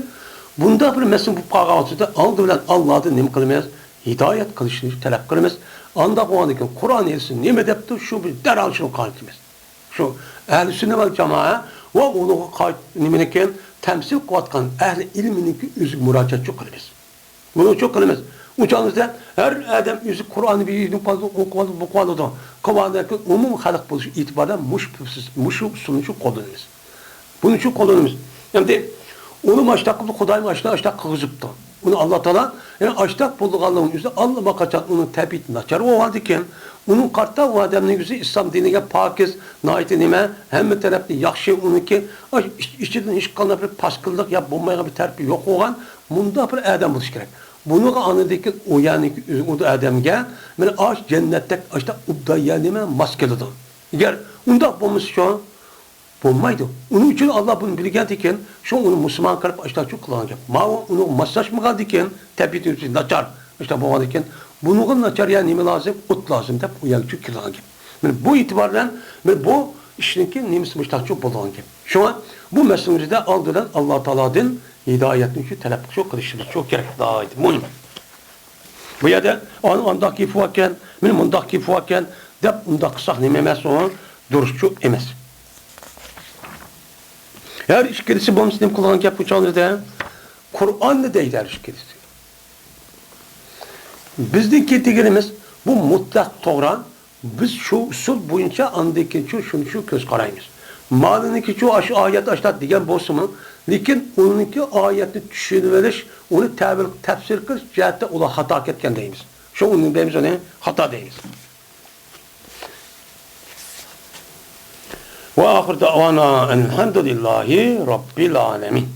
بۇنداق بىر مەسىلە بولۇپ قالغان ۋاقتىدا ئالدى بىلەن ئاللادىن نېمە قىلىمىز؟ ھىدايەت قىلىشنى تەلەپ قىلىمىز. ئانداق بولغاندىن كېيىن قۇرئان ھەدىسى نېمە دەپتۇ، شۇ بىز دەرھال شۇنى قايتىمىز. شۇ ئەھلى سۈننە ۋەل جامائە ۋە ئۇنىڭغا قايت-، نېمىنىكىن تەمسىل قىلىۋاتقان ئەھلى ئىلمىنىڭكى ئۆزىگە مۇراجىئەت شۇ قىلىمىز. بۇنى شۇ قىلىمىز. ئۇ چاغدا ھەر ئادەم ئۆزى قۇرئاننى بىر يېرىدىن ئوقۇۋالىدۇ، ئوقۇۋالىدۇ، ئوقۇۋالىدۇ. قىلىۋالغاندىن كېيىن ئومۇمىي خەلق بولۇش ئېتىبارىدا مۇشۇ، مۇشۇ ئۇسۇلنى شۇ قوللىنىمىز. بۇنى شۇ قوللىنىمىز. ئەمدى ئۇنى ماشۇنداق قىلىپ، خۇدايىم ئاشۇنداق، ئاشۇنداق قىلغۇزۇپتۇ. ئۇنى ئاللا تائالا، يەنى ئاشۇنداق بولىدىغانلىقىنىڭ ئۆزى ئاللىماقاچان ئۇنىڭ تەبىئىتى ناچار بولغاندىكىن، ئۇنىڭ قارىتا ئۇ ئادەمنىڭ ئۆزى ئىسلام دىنىگە پاكىز، ناھايىتى نېمە، ھەممە تەرەپتىن ياخشى، ئۇنىڭكى ئاش-، ئىچ-، ئىچىدىن ھېچقانداق بىر پاسكىللىق يا بولمايدىغان بىر تەرىپى يوق بولغان مۇنداق بىر ئادەم بولۇشى كېرەك. بۇنىڭغا ئاندىن كېيىن ئۇ يەرنىڭكى ئۆزى ئۇ ئادەمگە مانا ئاش جەننەتتەك ئاشۇنداق ئوبدان يەر نېمە ماس كېلىدۇ. ئەگەر ئۇنداق بولمىسىچۇ؟ بولمايدۇ. ئۇنىڭ ئۈچۈن ئاللا بۇنى بىلگەندىكىن، شۇ ئۇنى مۇسۇلمان قىلىپ ئاشۇنداقچۇ قىلغان گەپ. ماۋۇ ئۇنىڭغا ماسلاشمىغاندىكىن، تەبىئىتى ناچار، ئاشۇنداق بولغاندىكىن، بۇنىڭغا ناچار يەر نېمە لازىم؟ ئوت لازىم دەپ ئۇ يەرگىچۇ كىرىدىغان گەپ. مانا بۇ ئېتىبار بىلەن مانا بۇ ئىشنىڭكى نېمىسى مۇشۇنداقچۇ بولىدىغان گەپ. شۇڭا بۇ مەسىلىمىزدە ئالدى بىلەن ئاللا تائالادىن ھىدايەتنى شۇ تەلەپ قىلىشىمىزچۇ كېرەك، ناھايىتى مۇھىم. بۇ يەردە ئان-، ئانداق گېپى باركەن، مانا مۇنداق گېپى باركەن دەپ ئۇنداق قىلساق نېمە ئەمەس ئۇ؟ دۇرۇسچۇ ئەمەس. ھەر ئىككىلىسى بولمىسا نېمە قىلغان گەپ بۇ چاغلىرىدا؟ قۇرئاننى دەيدۇ ھەر ئىككىلىسى. بىزنىڭكى دېگىنىمىز بۇ مۇتلەق توغرا. بىز شۇ ئۇسۇل بويىچە ئاندىن كېيىنچۇ شۇنى شۇ كۆز قارايمىز. مالىنىڭكىچۇ ئاشۇ ئايەت ئاشۇنداق دېگەن بولسىمۇ، لېكىن ئۇنىڭكى ئايەتنى چۈشىنىۋېلىش، ئۇنى تەۋىل، تەپسىر قىلىش جەھەتتە ئۇلار خاتا كەتكەن دەيمىز. شۇ ئۇنى دەيمىز، ئۇنى خاتا دەيمىز. ۋە ئاخىر دەۋانا ئەلھەمدۇلىللاھى رەببىل ئالەمىن.